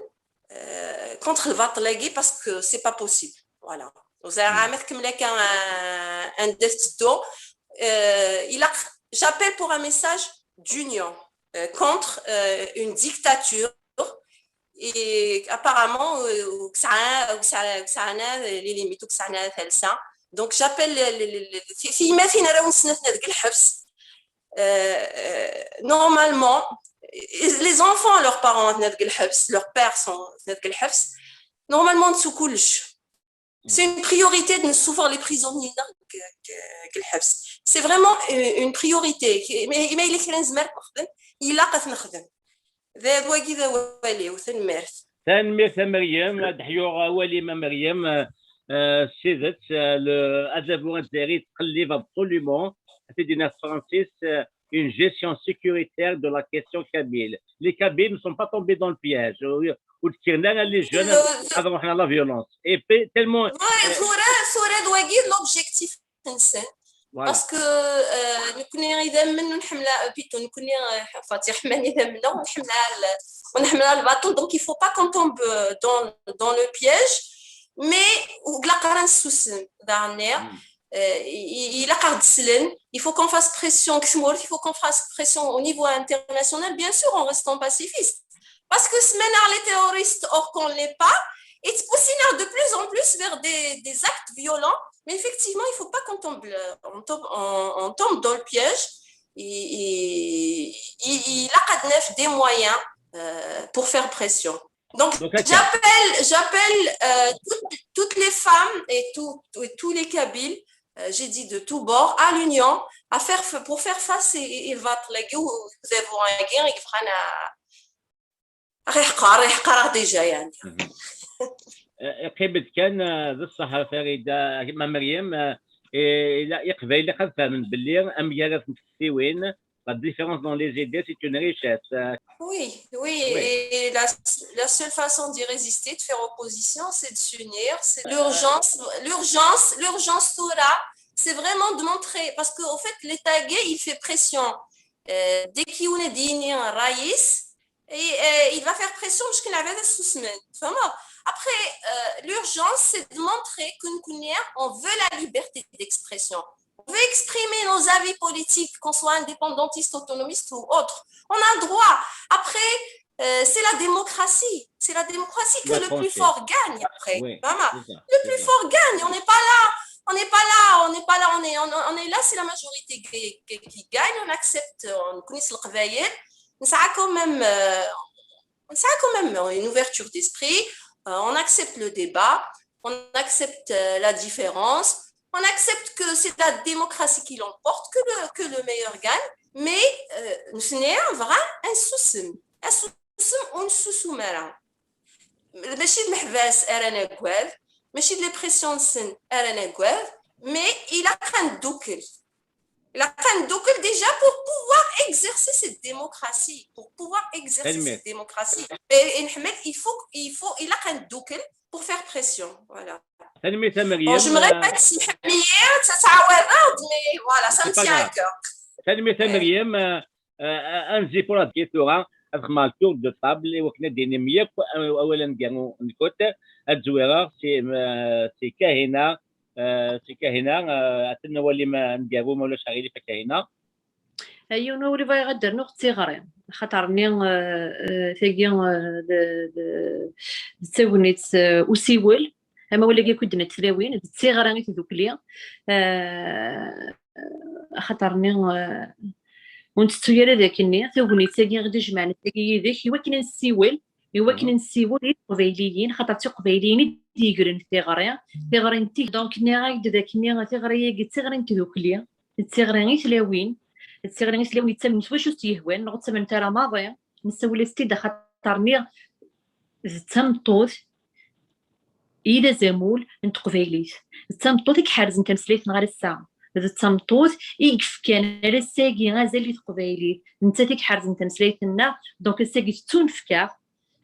euh, contre lbaṭel-agi, parce que c'est pas possible. Voilà. Ur ẓriɣ ma tkemmel akka, euh, anda tetteddu. Euh, ilaq, j'appelle pour un message d'union, euh, contre euh, une dictature et apparemment, euh, ur tesɛi, ur tesɛi, ur tesɛi ara les limites, ur tesɛi ara talsa. Donc, j'appelle les, les, les, les, tiyemmatin, arraw-nsen atni deg lḥebs. Euh, euh, normalement, les enfants, leurs parents atni deg lḥebs, leurs pères sont atni deg lḥebs. Normalement, nettu kullec. C'est une priorité de nessuffeɣ les prisonniers deg, deg, deg lḥebs. C'est vraiment une, une priorité. Mais, mais il est kra nezmer ad t-nexdem, ilaq ad t-nexdem. D wagi d awal-iw, tanemmirt. Tanemmirt a Meryem, ad d-ḥyuɣ awal-im a Meryem. Euh, s tidet, euh, le, adabu azzayri yettqellib absolument, ad t-id-iniɣ s tefransist, euh, une gestion sécuritaire de la question kabyle. Les Kabyles ne sont pas tombés dans le piège. Ur d-kkren ara les jeunes ad ruḥen à la violence. Et puis, tellement... Ouais, tura, tura d wagi l'objectif nsen. Voilà. Parce que euh, nekkni idammen ur nḥemmel, plutôt nekkni, euh, Fatiḥ, ḥemmlen idammen, ur nḥemmel, ur nḥemmel lbaṭel, donc il faut pas qu'on tombe euh, dans, dans le piège, mais ur ilaq ara ad nessusem, daɣen, euh, i- i- ilaq ad aɣ-d-slen, il faut qu'on fasse pression deg tmurt, il faut qu'on fasse pression au niveau international, bien sûr, en restant pacifiste. Parce que ssman-aɣ les terroristes, or qu'on ne l'est pas, et poussent-nous de plus en plus vers des, des actes violents. Mais effectivement, il ne faut pas qu'on tombe, euh, on tombe, on, on tombe dans le piège. Et, et, et, et il y a des moyens euh, pour faire pression. Donc, Donc, d'accord. J'appelle, j'appelle euh, toutes, toutes les femmes et, tout, et tous les Kabyles, euh, j'ai dit de tous bords, à l'union, à faire, f- pour faire face et, et, et battre les guerres, vous avez un guerre, il y a un... Ɣ-iḥqer, ɣ-iḥqer déjà, يعني. Euh, qqim-d kan, euh, d ṣṣeḥ, Farida, ma Meryem, euh, et la, iqbayliyen ad fehmen belli amgar n tfessiwin, la différence dans les idées, c'est une richesse. Euh, Oui, oui, et la, la seule façon d'y résister, de faire opposition, c'est de s'unir. C'est l'urgence, l'urgence, l'urgence, tura, c'est vraiment de montrer, parce qu'au fait, l'État gay, il fait pression. Euh, dès qu'il y a une raïs, et euh, il va faire pression jusqu'à la vérité sous semaine. Vraiment. Après, euh, l'urgence, c'est de montrer que nous, on veut la liberté d'expression. On veut exprimer nos avis politiques, qu'on soit indépendantiste, autonomiste ou autre. On a le droit. Après, euh, c'est la démocratie. C'est la démocratie que La le plus pensée. Fort gagne après. Oui, Vraiment. c'est ça, Le c'est plus ça. Fort gagne. On n'est pas là. On n'est pas là. On n'est pas là. On est, on, on est là. C'est la majorité qui, qui, qui gagne. On accepte. On connaît le travail. Ça a quand même, euh, ça a quand même une ouverture d'esprit. Euh, on accepte le débat. On accepte euh, la différence. On accepte que c'est la démocratie qui l'emporte, que le, que le meilleur gagne. Mais euh, nous sommes vraiment un souci. Un souci, on souci. Mačči d leḥbas ara nagad, mačči d les pressions-nsen ara nagad, mais ilaq ad neddukel. Ilaq ad neddukel déjà pour pouvoir exercer cette démocratie, pour pouvoir exercer cette démocratie. Et, et il faut, il faut, ilaq ad neddukel pour faire pression. Voilà. Bon, j'aimerais pas تسمحني تتعوض, mais voilà, ça me tient à cœur. Tanemmirt a Meryem. Ad nzipur ad tura ad xedmeɣ le tour de table i wakken ad d-inim yakk awal aneggaru-nkent. Ad zwireɣ si Kahina, si Kahina, ad ten-nwali aneggaru, ma ulac aɣilif a Kahina. Yiwen wawal i bɣiɣ ad d-rnuɣ d tiɣri, axaṭer-nni tagi d tagnit usiwel, amawal-agi akk i d-nnant tlawin d tiɣri i tdukli, axaṭer-nni ur ntettu ara d akken-nni tagnit-agi i d-ijemɛen tagi yid-k i wakken ad nessiwel, i wakken ad nessiwel i teqbayliyin, xaṭer d tiqbayliyin i d-yegren tiɣri, tiɣri n tig. Donc nniɣ-ak-d d akken-nni tiɣri-agi d tiɣri n tdukli, d tiɣri i tlawin, d tiɣri i tlawin yettamnen s wacu s-yehwan, neɣ ur ttamnent ara maḍi, nessawel-as-t-id axaṭer-nni d tameṭṭut i d azamul n teqbaylit, d tameṭṭut i iḥerzen tameslayt-nneɣ ar ass-a, d tameṭṭut i yefkan ar ass-agi azal i teqbaylit, d nettat i iḥerzen tameslayt-nneɣ, donc ass-agi tettunefk-aɣ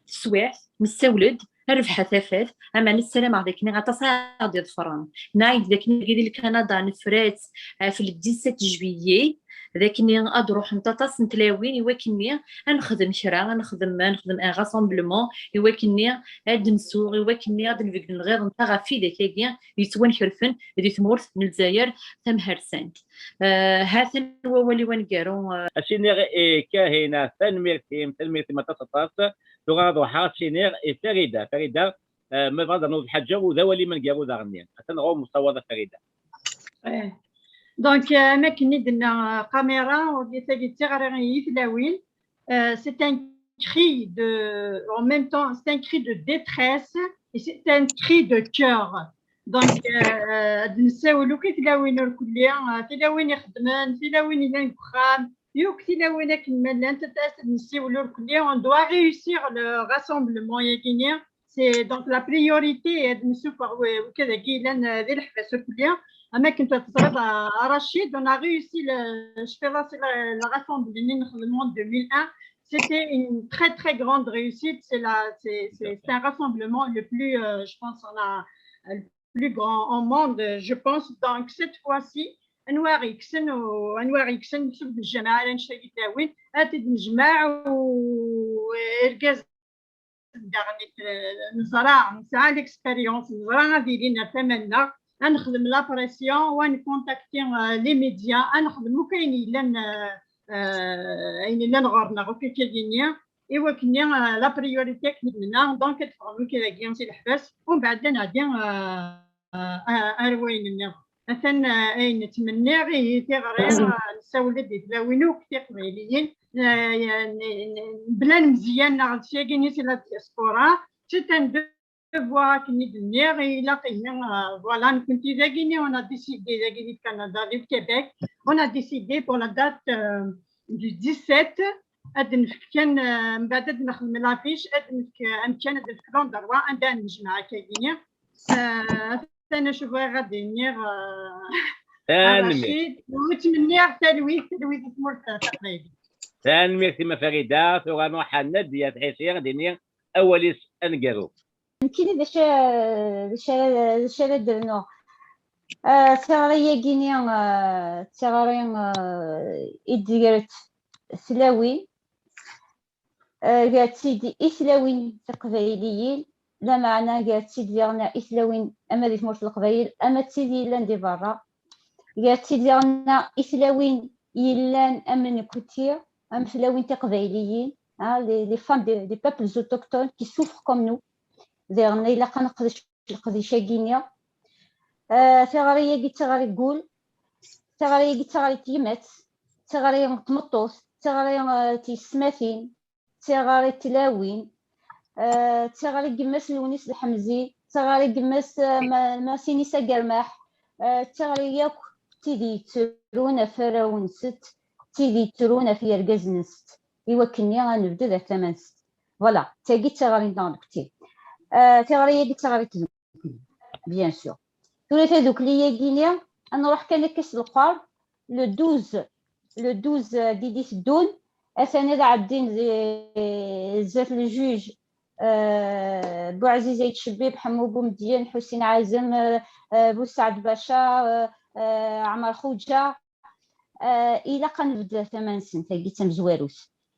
teswiɛt, nessawel-d, rrbeḥ a tafat, ama nessarameɣ d akken aṭas ara ɣ-d-iḍefren. Nɛid d akken di Lkanada nefra-tt ɣef le dix-sept juillet, d akken ad ruḥent aṭas n tlawin i wakken-nni ad nexdem kra, ad nexdem, ad nexdem un rassemblement, i wakken-nni ad d-nsuɣ, i wakken-nni ad d-nbeddel lɣiḍ-nteɣ ɣef widak-agi yettwankerfen di tmurt n Lezzayer tamhersant. Eh, ha-t-an wawal-iw aneggaru. Eh. Ad s-iniɣ i Kahina, tanemmirt-im, tanemmirt-im aṭas, aṭas. Tura ad ruḥeɣ ad s-iniɣ i Farida. Farida, eh, ma tebɣiḍ ad d-ternuḍ lḥaǧa, u d awal-im aneggaru daɣen-nni. Atan ɣur-m usawaḍ a Farida. Eh. Donc, eh, am akken i d-tenna, eh, Qamira, tagi d tiɣri i tlawin. Euh, c'est un cri de, en même temps, c'est un cri de détresse et c'est un cri de cœur. Donc, euh, ad nessawel akk i tlawin irkelli, euh, tilawin ixeddmen, tilawin yellan deg uxxam, yakk tilawin akken ma llant, ad nessiwel irkelli. On doit réussir le rassemblement, yagini. C'est donc la priorité, ad nessufeɣ wi-, wikad-agi yellan, euh, di leḥbas irkelli. Am akken teẓriḍ, euh, Rachid, on a réussi le, je fais le, le rassemblement en deux mille un. C'était une très, très grande réussite. C'est la, c'est, c'est, c'est un rassemblement le plus, euh, je pense, on a, le plus grand au monde, je pense. Donc, cette fois-ci, anwa ara yekksen, anwa ara yekksen seg lǧameɛ ara ncayi tlawin, ad t-id-nejmeɛ, u irgazen daɣen neẓra, nesɛa l'expérience, neẓra ad ilin ar tama-nneɣ, ad nexdem la pression, u ad nkontakti, euh, les médias, ad nexdem akk ayen yellan, euh, euh, ayen yellan ɣur-neɣ, akk akka-gini, i wakken-nni, euh, la priorité akken i d-nenna, donc ad ffɣen wikad-agi si leḥbas, u mbeɛd ad nɛeddi, euh, euh, ar wayen-nniḍen. Atan, euh, ayen ttmenniɣ, ihi tiɣri, euh, nessawel-d i tlawin akk tiqbayliyin, euh, n-, n-, n-, bla lemzeyya neɣ d tiyagini si la diaspora, c'est un devoir akken i d-nniɣ, ilaq ihi, euh, voilà, nekkenti dagini, on a décidé dagini de Canada, du Québec, on a décidé pour la date, euh, du dix-sept, ad nefk kan, euh, mbeɛd ad nexdem l'affiche, ad nefk, euh, amkan, ad nefk l'endroit anda ad nejmeɛ akka-gini. Euh, atan acu bɣiɣ ad d-iniɣ, euh, a Rachid, u ttmenniɣ talwit, talwit i tmurt taqbaylit. Tanemmirt-im a Farida, tura nruḥ ar Nadia Tḥisi, ad d-tini awal-is aneggaru. Nekkini d acu, d acu ara, d acu ara d-rnuɣ. Ah, tiɣri-yagi-ni, ah, d tiɣri, ah, i d-gret tlawin, ah, gret-tt-id i tlawin tiqbayliyin, lameɛna gret-tt-id diɣen i tlawin ama di tmurt n Leqbayel, ama d tid yellan di berra. Gret-tt-id diɣen i tlawin yellan am nekkenti, am tlawin tiqbayliyin, ah, les, les femmes des, des peuples autochtones qui souffrent comme nous. Diɣen ilaq ad neqdec leqdic-agi-nni. Ah, tiɣri-agi d tiɣri n wul, tiɣri-agi d tiɣri n tyemmat, d tiɣri n tmeṭṭut, d tiɣri, ah, n tyessetmatin, d tiɣri n tlawin, ah, d tiɣri n yemma-s Lewnis Lḥemzi, d tiɣri n yemma-s, ah, Ma-, Masinisa Germaḥ, ah, d tiɣri yakk n tid yettrun ɣef warraw-nsent, d tid yettrun ɣef yergazen-nsent, i wakken-nni ad nebded ɣer tama-nsent. Voilà, d tagi d tiɣri-nneɣ nekkenti. Ah, tiɣri-agi d tiɣri n tdukli, bien sûr. Tura tadukli-agi-ni, ad nruḥ kan akka s lqer, le douze, le douze di d-iteddun, atan ad ɛeddin di, zdat le juge, ah, Buɛziz Ayt Cebbib, Ḥemmu Bumedyen, Ḥusin Ɛazem, ah, ah, Busaɛd Baca, ah, ah, Ɛmer Xuǧa, ah, ilaq ad nbedd tama-nsen, tagi d tamezwarut.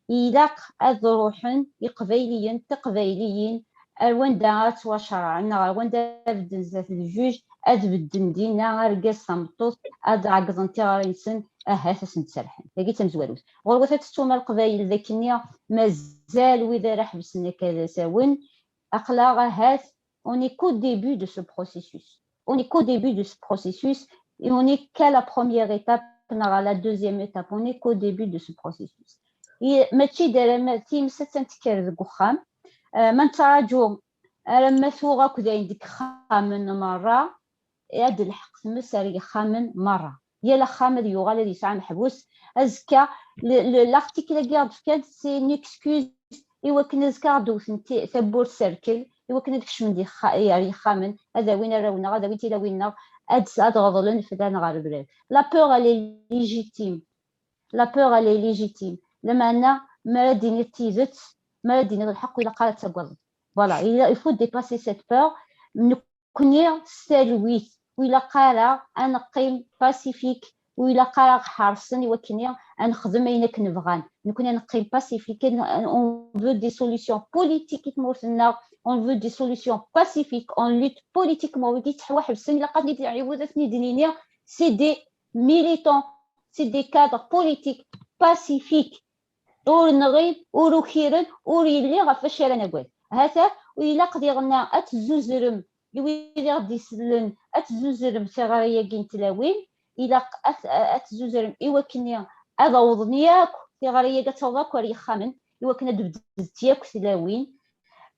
Ilaq ad ruḥen Iqbayliyen, Tiqbayliyin, ar wanda ad ttwacerɛen, neɣ ar wanda ad bedden zdat ljuj, ad bedden dinna argaz tameṭṭut, ad ɛeggḍen tiɣri-nsen, ahat ad sen-d-serḥen. Tagi d tamezwarut. Ɣur-wat ad tettum a Leqbayel d akken mazal wid ara ḥebsen akka d asawen, aql-aɣ ahat on n'est qu'au début de ce processus. On n'est qu'au début de ce processus et on n'est qu'à la première étape, neɣ à la deuxième étape. On n'est qu'au début de ce processus. I, mačči d alamma times attan tekker deg uxxam. Ah, ma nettraǧu alamma tuɣ akk dayen deg ixxamen merra, ad d-telḥeq tmes ar yixxamen merra. Yal axxam ad yuɣal ad yesɛu ameḥbus. Azekka, le, le, l'article-agi i ɣ-d-fkan, c'est une excuse i wakken azekka ad d-wten ti-, tawwurt s rrkel, i wakken ad kecmen di xa-, ar yixxamen, ad awin arraw-nneɣ, ad awin tilawin-nneɣ, ad, ad ɣeḍlen fell-aneɣ rrebrab. La peur, elle est légitime. La peur, elle est légitime. Lameɛna, mi ara d-tiniḍ tidet, mi ara d-tiniḍ lḥeqq, ur ilaq ara ad tagadeḍ. Voilà, il, il faut dépasser cette peur. Nekkni s talwit, ur ilaq ara ad neqqim pacifique, ur ilaq ara ad ɣ-ḥersen i wakken ad nexdem ayen akken bɣan. Nekkni ad neqqim pacifique, on veut des solutions politiques i tmurt-nneɣ, on veut des solutions pacifiques, on lutte politiquement. Wigi yettḥewḥebsen, ilaq ad ten-id-nɛiwed, ad ten-id-nini, c'est des militants, c'est des cadres politiques pacifiques. Ur nɣib, ur ukiren, ur yelli ɣef wacu ara nagad. Hata, ur ilaq diɣenna ad tezzuzrem i wid i ɣ-d-isellen, ad tezzuzrem tiɣri-agi n tlawin, ilaq ad, ad tezzuzrem i wakken ad awḍen yakk tiɣri-agi, ad taweḍ akk ar yixxamen, i wakken ad d-bdent yakk tlawin.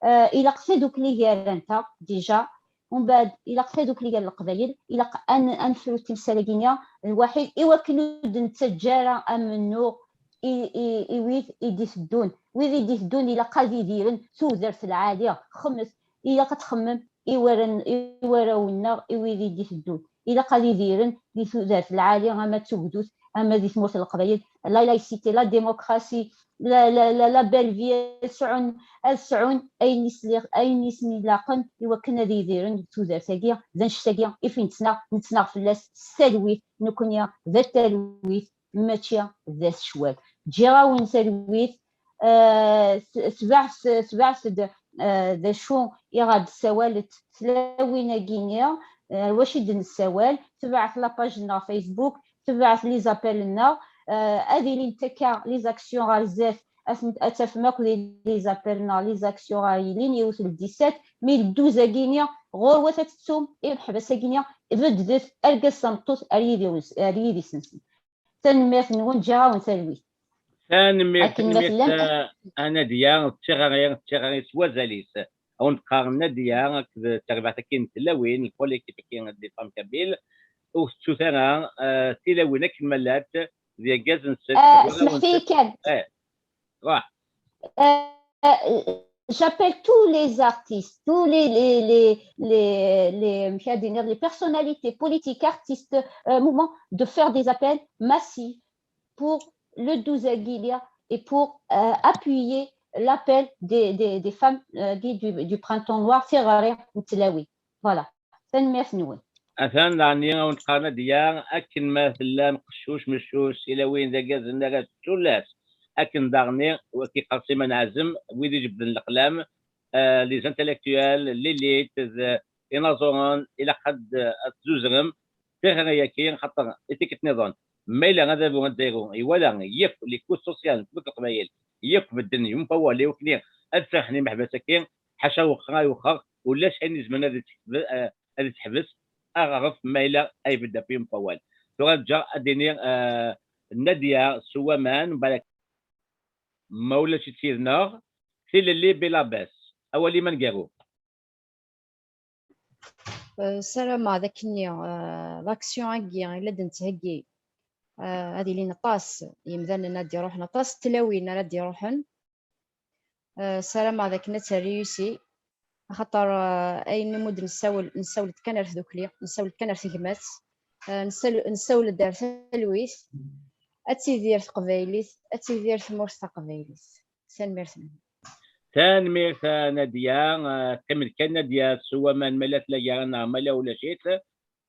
Ah, ilaq tadukli gar-anteɣ, déjà. Umbeɛd, ilaq tadukli gar Leqbayel, ilaq ad n-, ad nefru timsal-agi-nni lwaḥid, i wakken ur d-nettaǧǧa ara amennuɣ i, i, i wid i d-iteddun. Wid i d-iteddun ilaq ad idiren tudert lɛali, xemmet, ilaq ad txemmem i warraw-, i warraw-nneɣ, i wid i d-iteddun. Ilaq ad idiren di tudert lɛali, ama d tugdut, ama di tmurt n Leqbayel, la laïcité, la démocratie, la, la, la, la belle vie, ad sɛun, ad sɛun ayen i s-, ayen i sen-ilaqen i wakken ad idiren deg tudert-agi, d annect-agi i f-, nettnaɣ, nettnaɣ fell-as s talwit, nekkni d at talwit, mačči d at ccwal. Ǧǧiɣ-awen talwit, ah, s-, sbeɛt-, sbeɛt-d, ah, d acu i ɣ-d-ssawalent tlawin-agi-nni, ah, ar wacu i d-nessawal, tebɛet la page-nneɣ Facebook, tebɛet les appels-nneɣ, ah, ad ilint akka les actions ɣer zdat, ad tent-, ad tafem akk di les appels-nneɣ, les actions ɣer yilin, yiwet n dix-sept, mi d douze-agi-nni, ɣur-wat ad tettum imeḥbas-agi-nni, beddet, argaz tameṭṭut ar yidis-, ar yidis-nsen. Tanemmirt-nwen, ǧǧiɣ-awen talwit. Tanemmirt, akken ma tanemmirt, tellam. Ah, a Nadia, d tiɣri, d tiɣri s wazal-is. A wen-d-qqaren Nadia akked terbaɛt-agi n tlawin, lkol-agi n des femmes kabyles, ur tettut ara, ah, tilawin akken ma llant, d yaggazen-nsent. Ah, smeḥ-iyi kan. Eh, ruḥ. Euh, j'appelle tous les artistes, tous les, les, les, les, les, amek ad iniɣ, les personnalités politiques, artistes, euh, mouvements, de faire des appels massifs pour le douze aguilia et pour, euh, appuyer l'appel des, des, des femmes, euh, du, du, du printemps noir, tiɣri n tlawin. Voilà. Tanemmirt-nwen. Atan daɣen a wen-qqaren Nadia, akken ma tellam qeccuc meccuc, tilawin d aggazen, arrac, tullas, akken daɣen wagi iqqar Siman Ɛazem, wid ijebbden leqlam, euh, les intellectuels, l'élite, d inaẓuren, ilaq ad, ad tzuzrem tiɣri-agi, xaṭer i tikkelt nniḍen, ma yella adabu azzayru iwala yakk les couches sociales n tmurt n Leqbayel, yakk bedden yemṭawal i wakken ad ferḥen imeḥbas-agi, ḥaca wexxer ay wexxer, ulac ayen izemren ad ittḥeb-, eh, ad ittḥebes aɣref ma yella ay bedda fi umṭawal. Tura ǧǧeɣ ad d-iniɣ, eh, Nadia s waman, balak ma ulac-itt yid-neɣ, tilelli bila bas. Awal-im aneggaru. Euh, ssarameɣ d akken-nni, euh, l'action-agi i la d-nettheggi, euh, ad ilin aṭas yimdanen ad d-iruḥen, aṭas n tlawin ara d-iruḥen. Euh, ssarameɣ d akken ad terri yusi. Axaṭer, eh, ayen umi d-nessawel, nessawel-d kan ar tdukli, nessawel-d kan ar tegmat, eh, nessal-, nessawel-d ar talwit. Ad tidir teqbaylit, ad tidir tmurt taqbaylit. Tanemmirt-nwen. Tanemmirt a Nadia. Eh, teqqim-d kan Nadia s waman, ma la tella gar-aneɣ ma la ulac-it.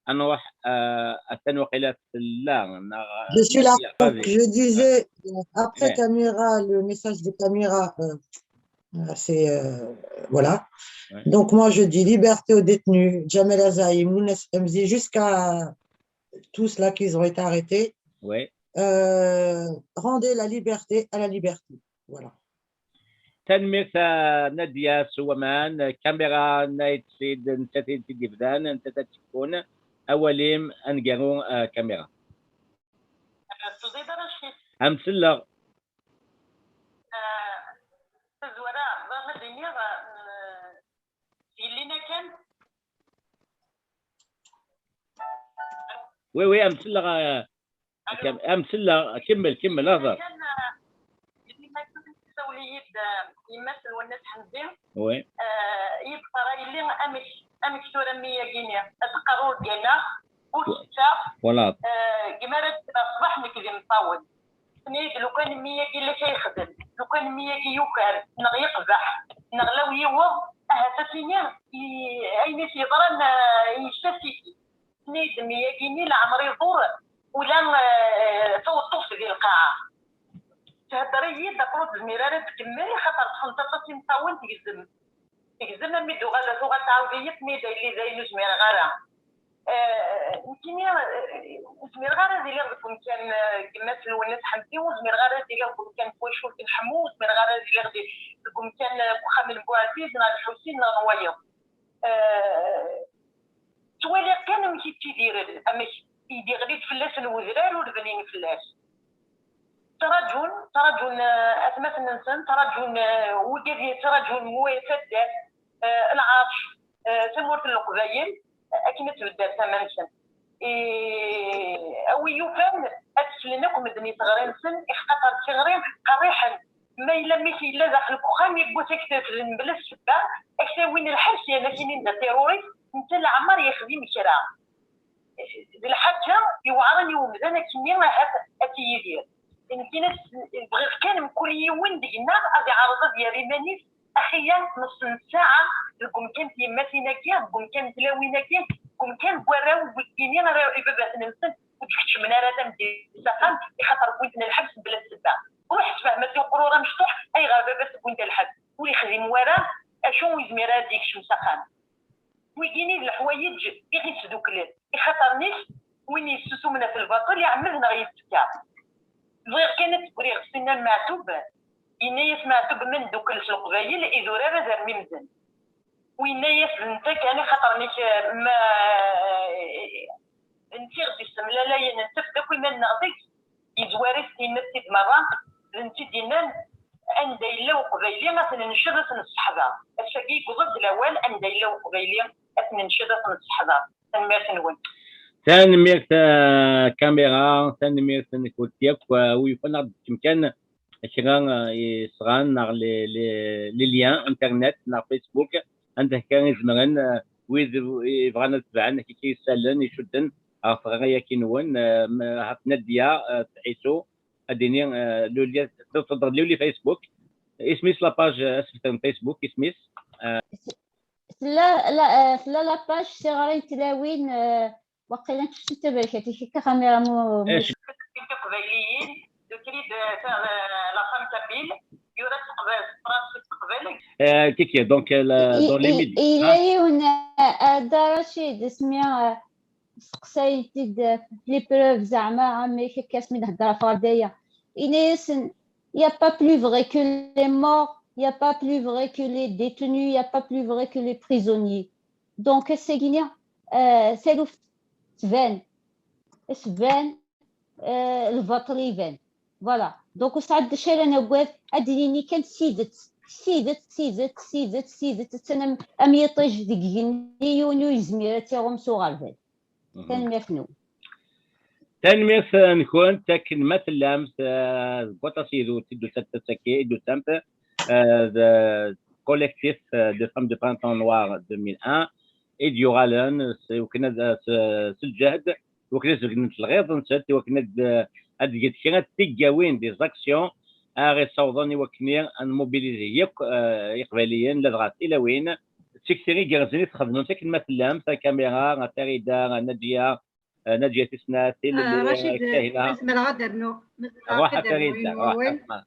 Ad nruḥ, eh, atan waqila tella neɣ... Je suis là. Donc, je disais, euh, après Camera, le message de Camera, euh, euh, c'est, euh, voilà. Donc, moi, je dis liberté aux détenus, Jamel Azaïm, Lounès Hamzi, jusqu'à tous ceux-là qui ont été arrêtés. Euh, rendez la liberté à la liberté. Voilà. Tanemmirt a Nadia s waman. Kamira Night Seed, nettat i d-yebdan, nettat ad tekkun. Awal-im aneggaru, eh, Kamira. Am selleɣ. Eh, tazwara, bɣiɣ ad iniɣ, eh, yellin akan. Oui, oui, am selleɣ, eh, Alo. Am selleɣ, kemmel, kemmel, hḍer. Kan, eh, yemma-s tessawel-iyi-d, eh, yemma-s n Lwennas Ḥemdi. Oui. Eh, i yi-d-teqqar a yelli, amek, amek tura mmi-agi-nni? Ad teqqar ur gganeɣ, ur tetteɣ. Voilà. Eh, gma ara d-kkreɣ ṣṣbeḥ nekk d imeṭṭawen. Tenna-yi-d lukan mmi-agi la k-yexdem, lukan mmi-agi yuker, neɣ yeqbeḥ, neɣ law yiweḍ, ahat ad tini i-, ayen i s-yeḍran, eh, yessasiki. Tenna-yi-d mmi-agi-nni leɛmer iḍur ula, eh, taweṭṭuft di lqaɛa. Thedder-iyi-d aql ur tezmir ara ad tkemmel, xaṭer ṭṭfent aṭas imeṭṭawen, tegzem. Tegzem, armi d-uɣal, tuɣal tɛawed-iyi, tenna-yi-d a yelli dayen ur zmireɣ ara. Eh, nekkini, eh, ur zmireɣ ara ad iliɣ deg umkan, eh, n yemma-s n Lwennas Ḥemdi, ur zmireɣ ara ad iliɣ deg umkan n twacult n Ḥemmu, ur zmireɣ ara ad iliɣ di-, deg umkan, eh, n uxxam n Buɛziz, neɣ Lḥusin, neɣ n wayeḍ. Eh, ttwaliɣ kan amek i ttidiren, amek i d-iɣli-d fell-asen wedrar ur bnin fell-as. Ttraǧun, ttraǧun, eh, atmaten-nsen, ttraǧun, eh, wigad, ttraǧun mu-, taddart, eh, lɛerc, eh, tamurt n Leqbayel, eh, akken ad tbedder tama-nsen. Eh, a wi yufan ad slen akk medden i teɣri-nsen, ixaṭer d tiɣri qerriḥen. Ma yella mmi-k yella daxel n uxxam, yewwi-t ak-t-refden mebla ssebba, ak-t-awin lḥebs yerna ak-inin d atirurist, netta leɛmer yexdim kra. D lḥaǧa iweɛren i umdan akkenni ahat ad t-yidir. Nekkini bɣiɣ kan mkul yiwen deg-neɣ ad iɛreḍ ad yerr iman-is, axi-ya nus n ssaɛa deg umkan n tyemmatin-agi, deg umkan n tlawin-agi, deg umkan n warraw n wigini ara ibabaten-nsen ur d-keččmen ara tameddit s axxam, ixaṭer wwin-ten lḥebs mebla ssebba. Ruḥ sefhem-as i uqrur amecṭuḥ ayɣer baba-s wwin-t lḥebs. Ur ixdim wara acu ur yezmir ara ad d-ikcem s axxam. Wigini d leḥwayeǧ i ɣ-isduklen, ixaṭer-nnek win yessusumen ɣef lbaṭel iɛemmed neɣ yettekka. Bɣiɣ kan ad d-ggriɣ Sinna Meɛtub, yenna-yas Meɛtub ma neddukel s Leqbayel, idurar ad rren imden. U yenna-yas d netta kan, ixaṭer-nnek, ma, d netta i ɣ-d-issemlalayen, nettaf-d akk iman-nneɣ deg-s, yezwar-it, yenna-t-id merra, d netta i d-yennan, anda yella Uqbayli, ad t-nenced, ad t-nesseḥḍer. Ass-agi yewweḍ-d lawal, anda yella Uqbayli, ad t-nenced, ad t-nesseḥḍer. Tanemmirt-nwen. Tanemmirt, eh, Kamira, tanemmirt-nkent yakk, eh, wi yufan ad ɣ-d-tefkem kan kra, eh, isɣan neɣ les, les, les liens internet neɣ Facebook, anda kan i zemren, eh, wid yebɣan ad tebɛen, akka i yessalen, icudden ɣer tɣerra-yaki-nwen, eh, m-, ɣef Nadia, eh, Tɛisu, ad d-ini, eh, Lulya, teṭṭeḍ Lulya Facebook, isem-is la page, eh, asebter n Facebook, isem-is, eh, Tella la, eh, tella la page tiɣri n tlawin, eh, waqila n tefsut taberkat, i kika Kamira mu, mu... Iqbayliyen, d ukrid, eh, ta-, eh, la femme kabyle, yura s teqbaylit, s tefransist, s teqbaylit. Eh, kiki, donc, eh, la, i-, dans les i-, médias, yella yiwen, eh, eh, Dda Racid, isem-is, eh, Steqsayent-id, eh, les preuves, zeɛma amek akka asmi d-hedreɣ ɣef ɣer daya. Ini-asen, il y a pas plus vrai que les morts, il y a pas plus vrai que les détenus, il y a pas plus vrai que les prisonniers. Donc, ass-agi-ni, eh, taluft tban, tban, eh, lbaṭel iban. Voilà. Donc, ur sɛiɣ d acu ara nagad, ad d-nini kan tidet, tidet, tidet, tidet, tidet, attan am, am yiṭij deg igenni, yiwen ur yezmir ad tt-iɣum s uɣerbal. Mhm. Tanemmirt-nwen. Tanemmirt-nkent akken ma tellamt, eh, deg waṭas yid-wen i d-tusamt ass-agi, i d-tusamt, eh, d, collectif, euh, de femmes de Printemps Noir deux mille un, i d-yuɣalen s, i wakken ad, s, s lǧehd, i wakken ad zeglent lɣiḍ-nsent, i wakken ad, ad gent kra n tigawin, des actions, ara yessawḍen i wakken ad nmobiliser yakk, euh, Iqbayliyen, ladɣa tilawin. D tikti igerrzen i txedmemt akken ma tellamt, a Kamira, a Farida, a Nadya, euh, Nadya tis snat, Tilelli, Ah, Racid, euh, Kahina. Zemreɣ ad d-rnuɣ. Zemreɣ Ruḥ ad a d-rnuɣ Farida, yiwen ruḥ, wawal. asma.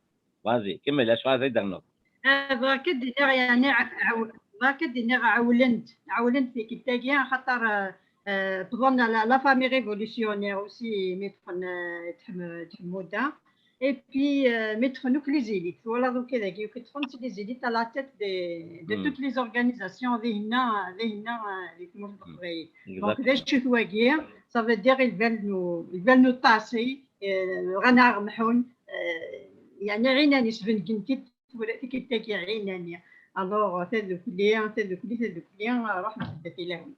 Vas-y, kemmel, acu ara d-ternuḍ? Ah, bɣiɣ ad d-iniɣ, yeɛni, ɛew-, bɣiɣ ad d-iniɣ ɛewlen-d, ɛewlen-d tikkelt-agi, axaṭer, euh, euh, ṭṭfen la, la famille révolutionnaire aussi, mi ṭṭfen, euh, Tḥem-, Tḥemmuda. Et puis, euh, mi ṭṭfen akk les élites, twalaḍ akk dagi, akk ṭṭfen les élites à la tête de, de Hmm. toutes les organisations, dihinna, dihinna, euh, di tmurt n Leqbayel. Donc, d Exactement. acu-t wagi? Ça veut dire, ils veulent nous, ils veulent nous tasser, euh, ɣanaɣ mḥun, euh, yeɛni, ɛinani, sbengen-t-id tura tikkelt-agi, ɛinani. Alors, tadukli, tadukli, tadukli, ruḥ mḥebba tilawin.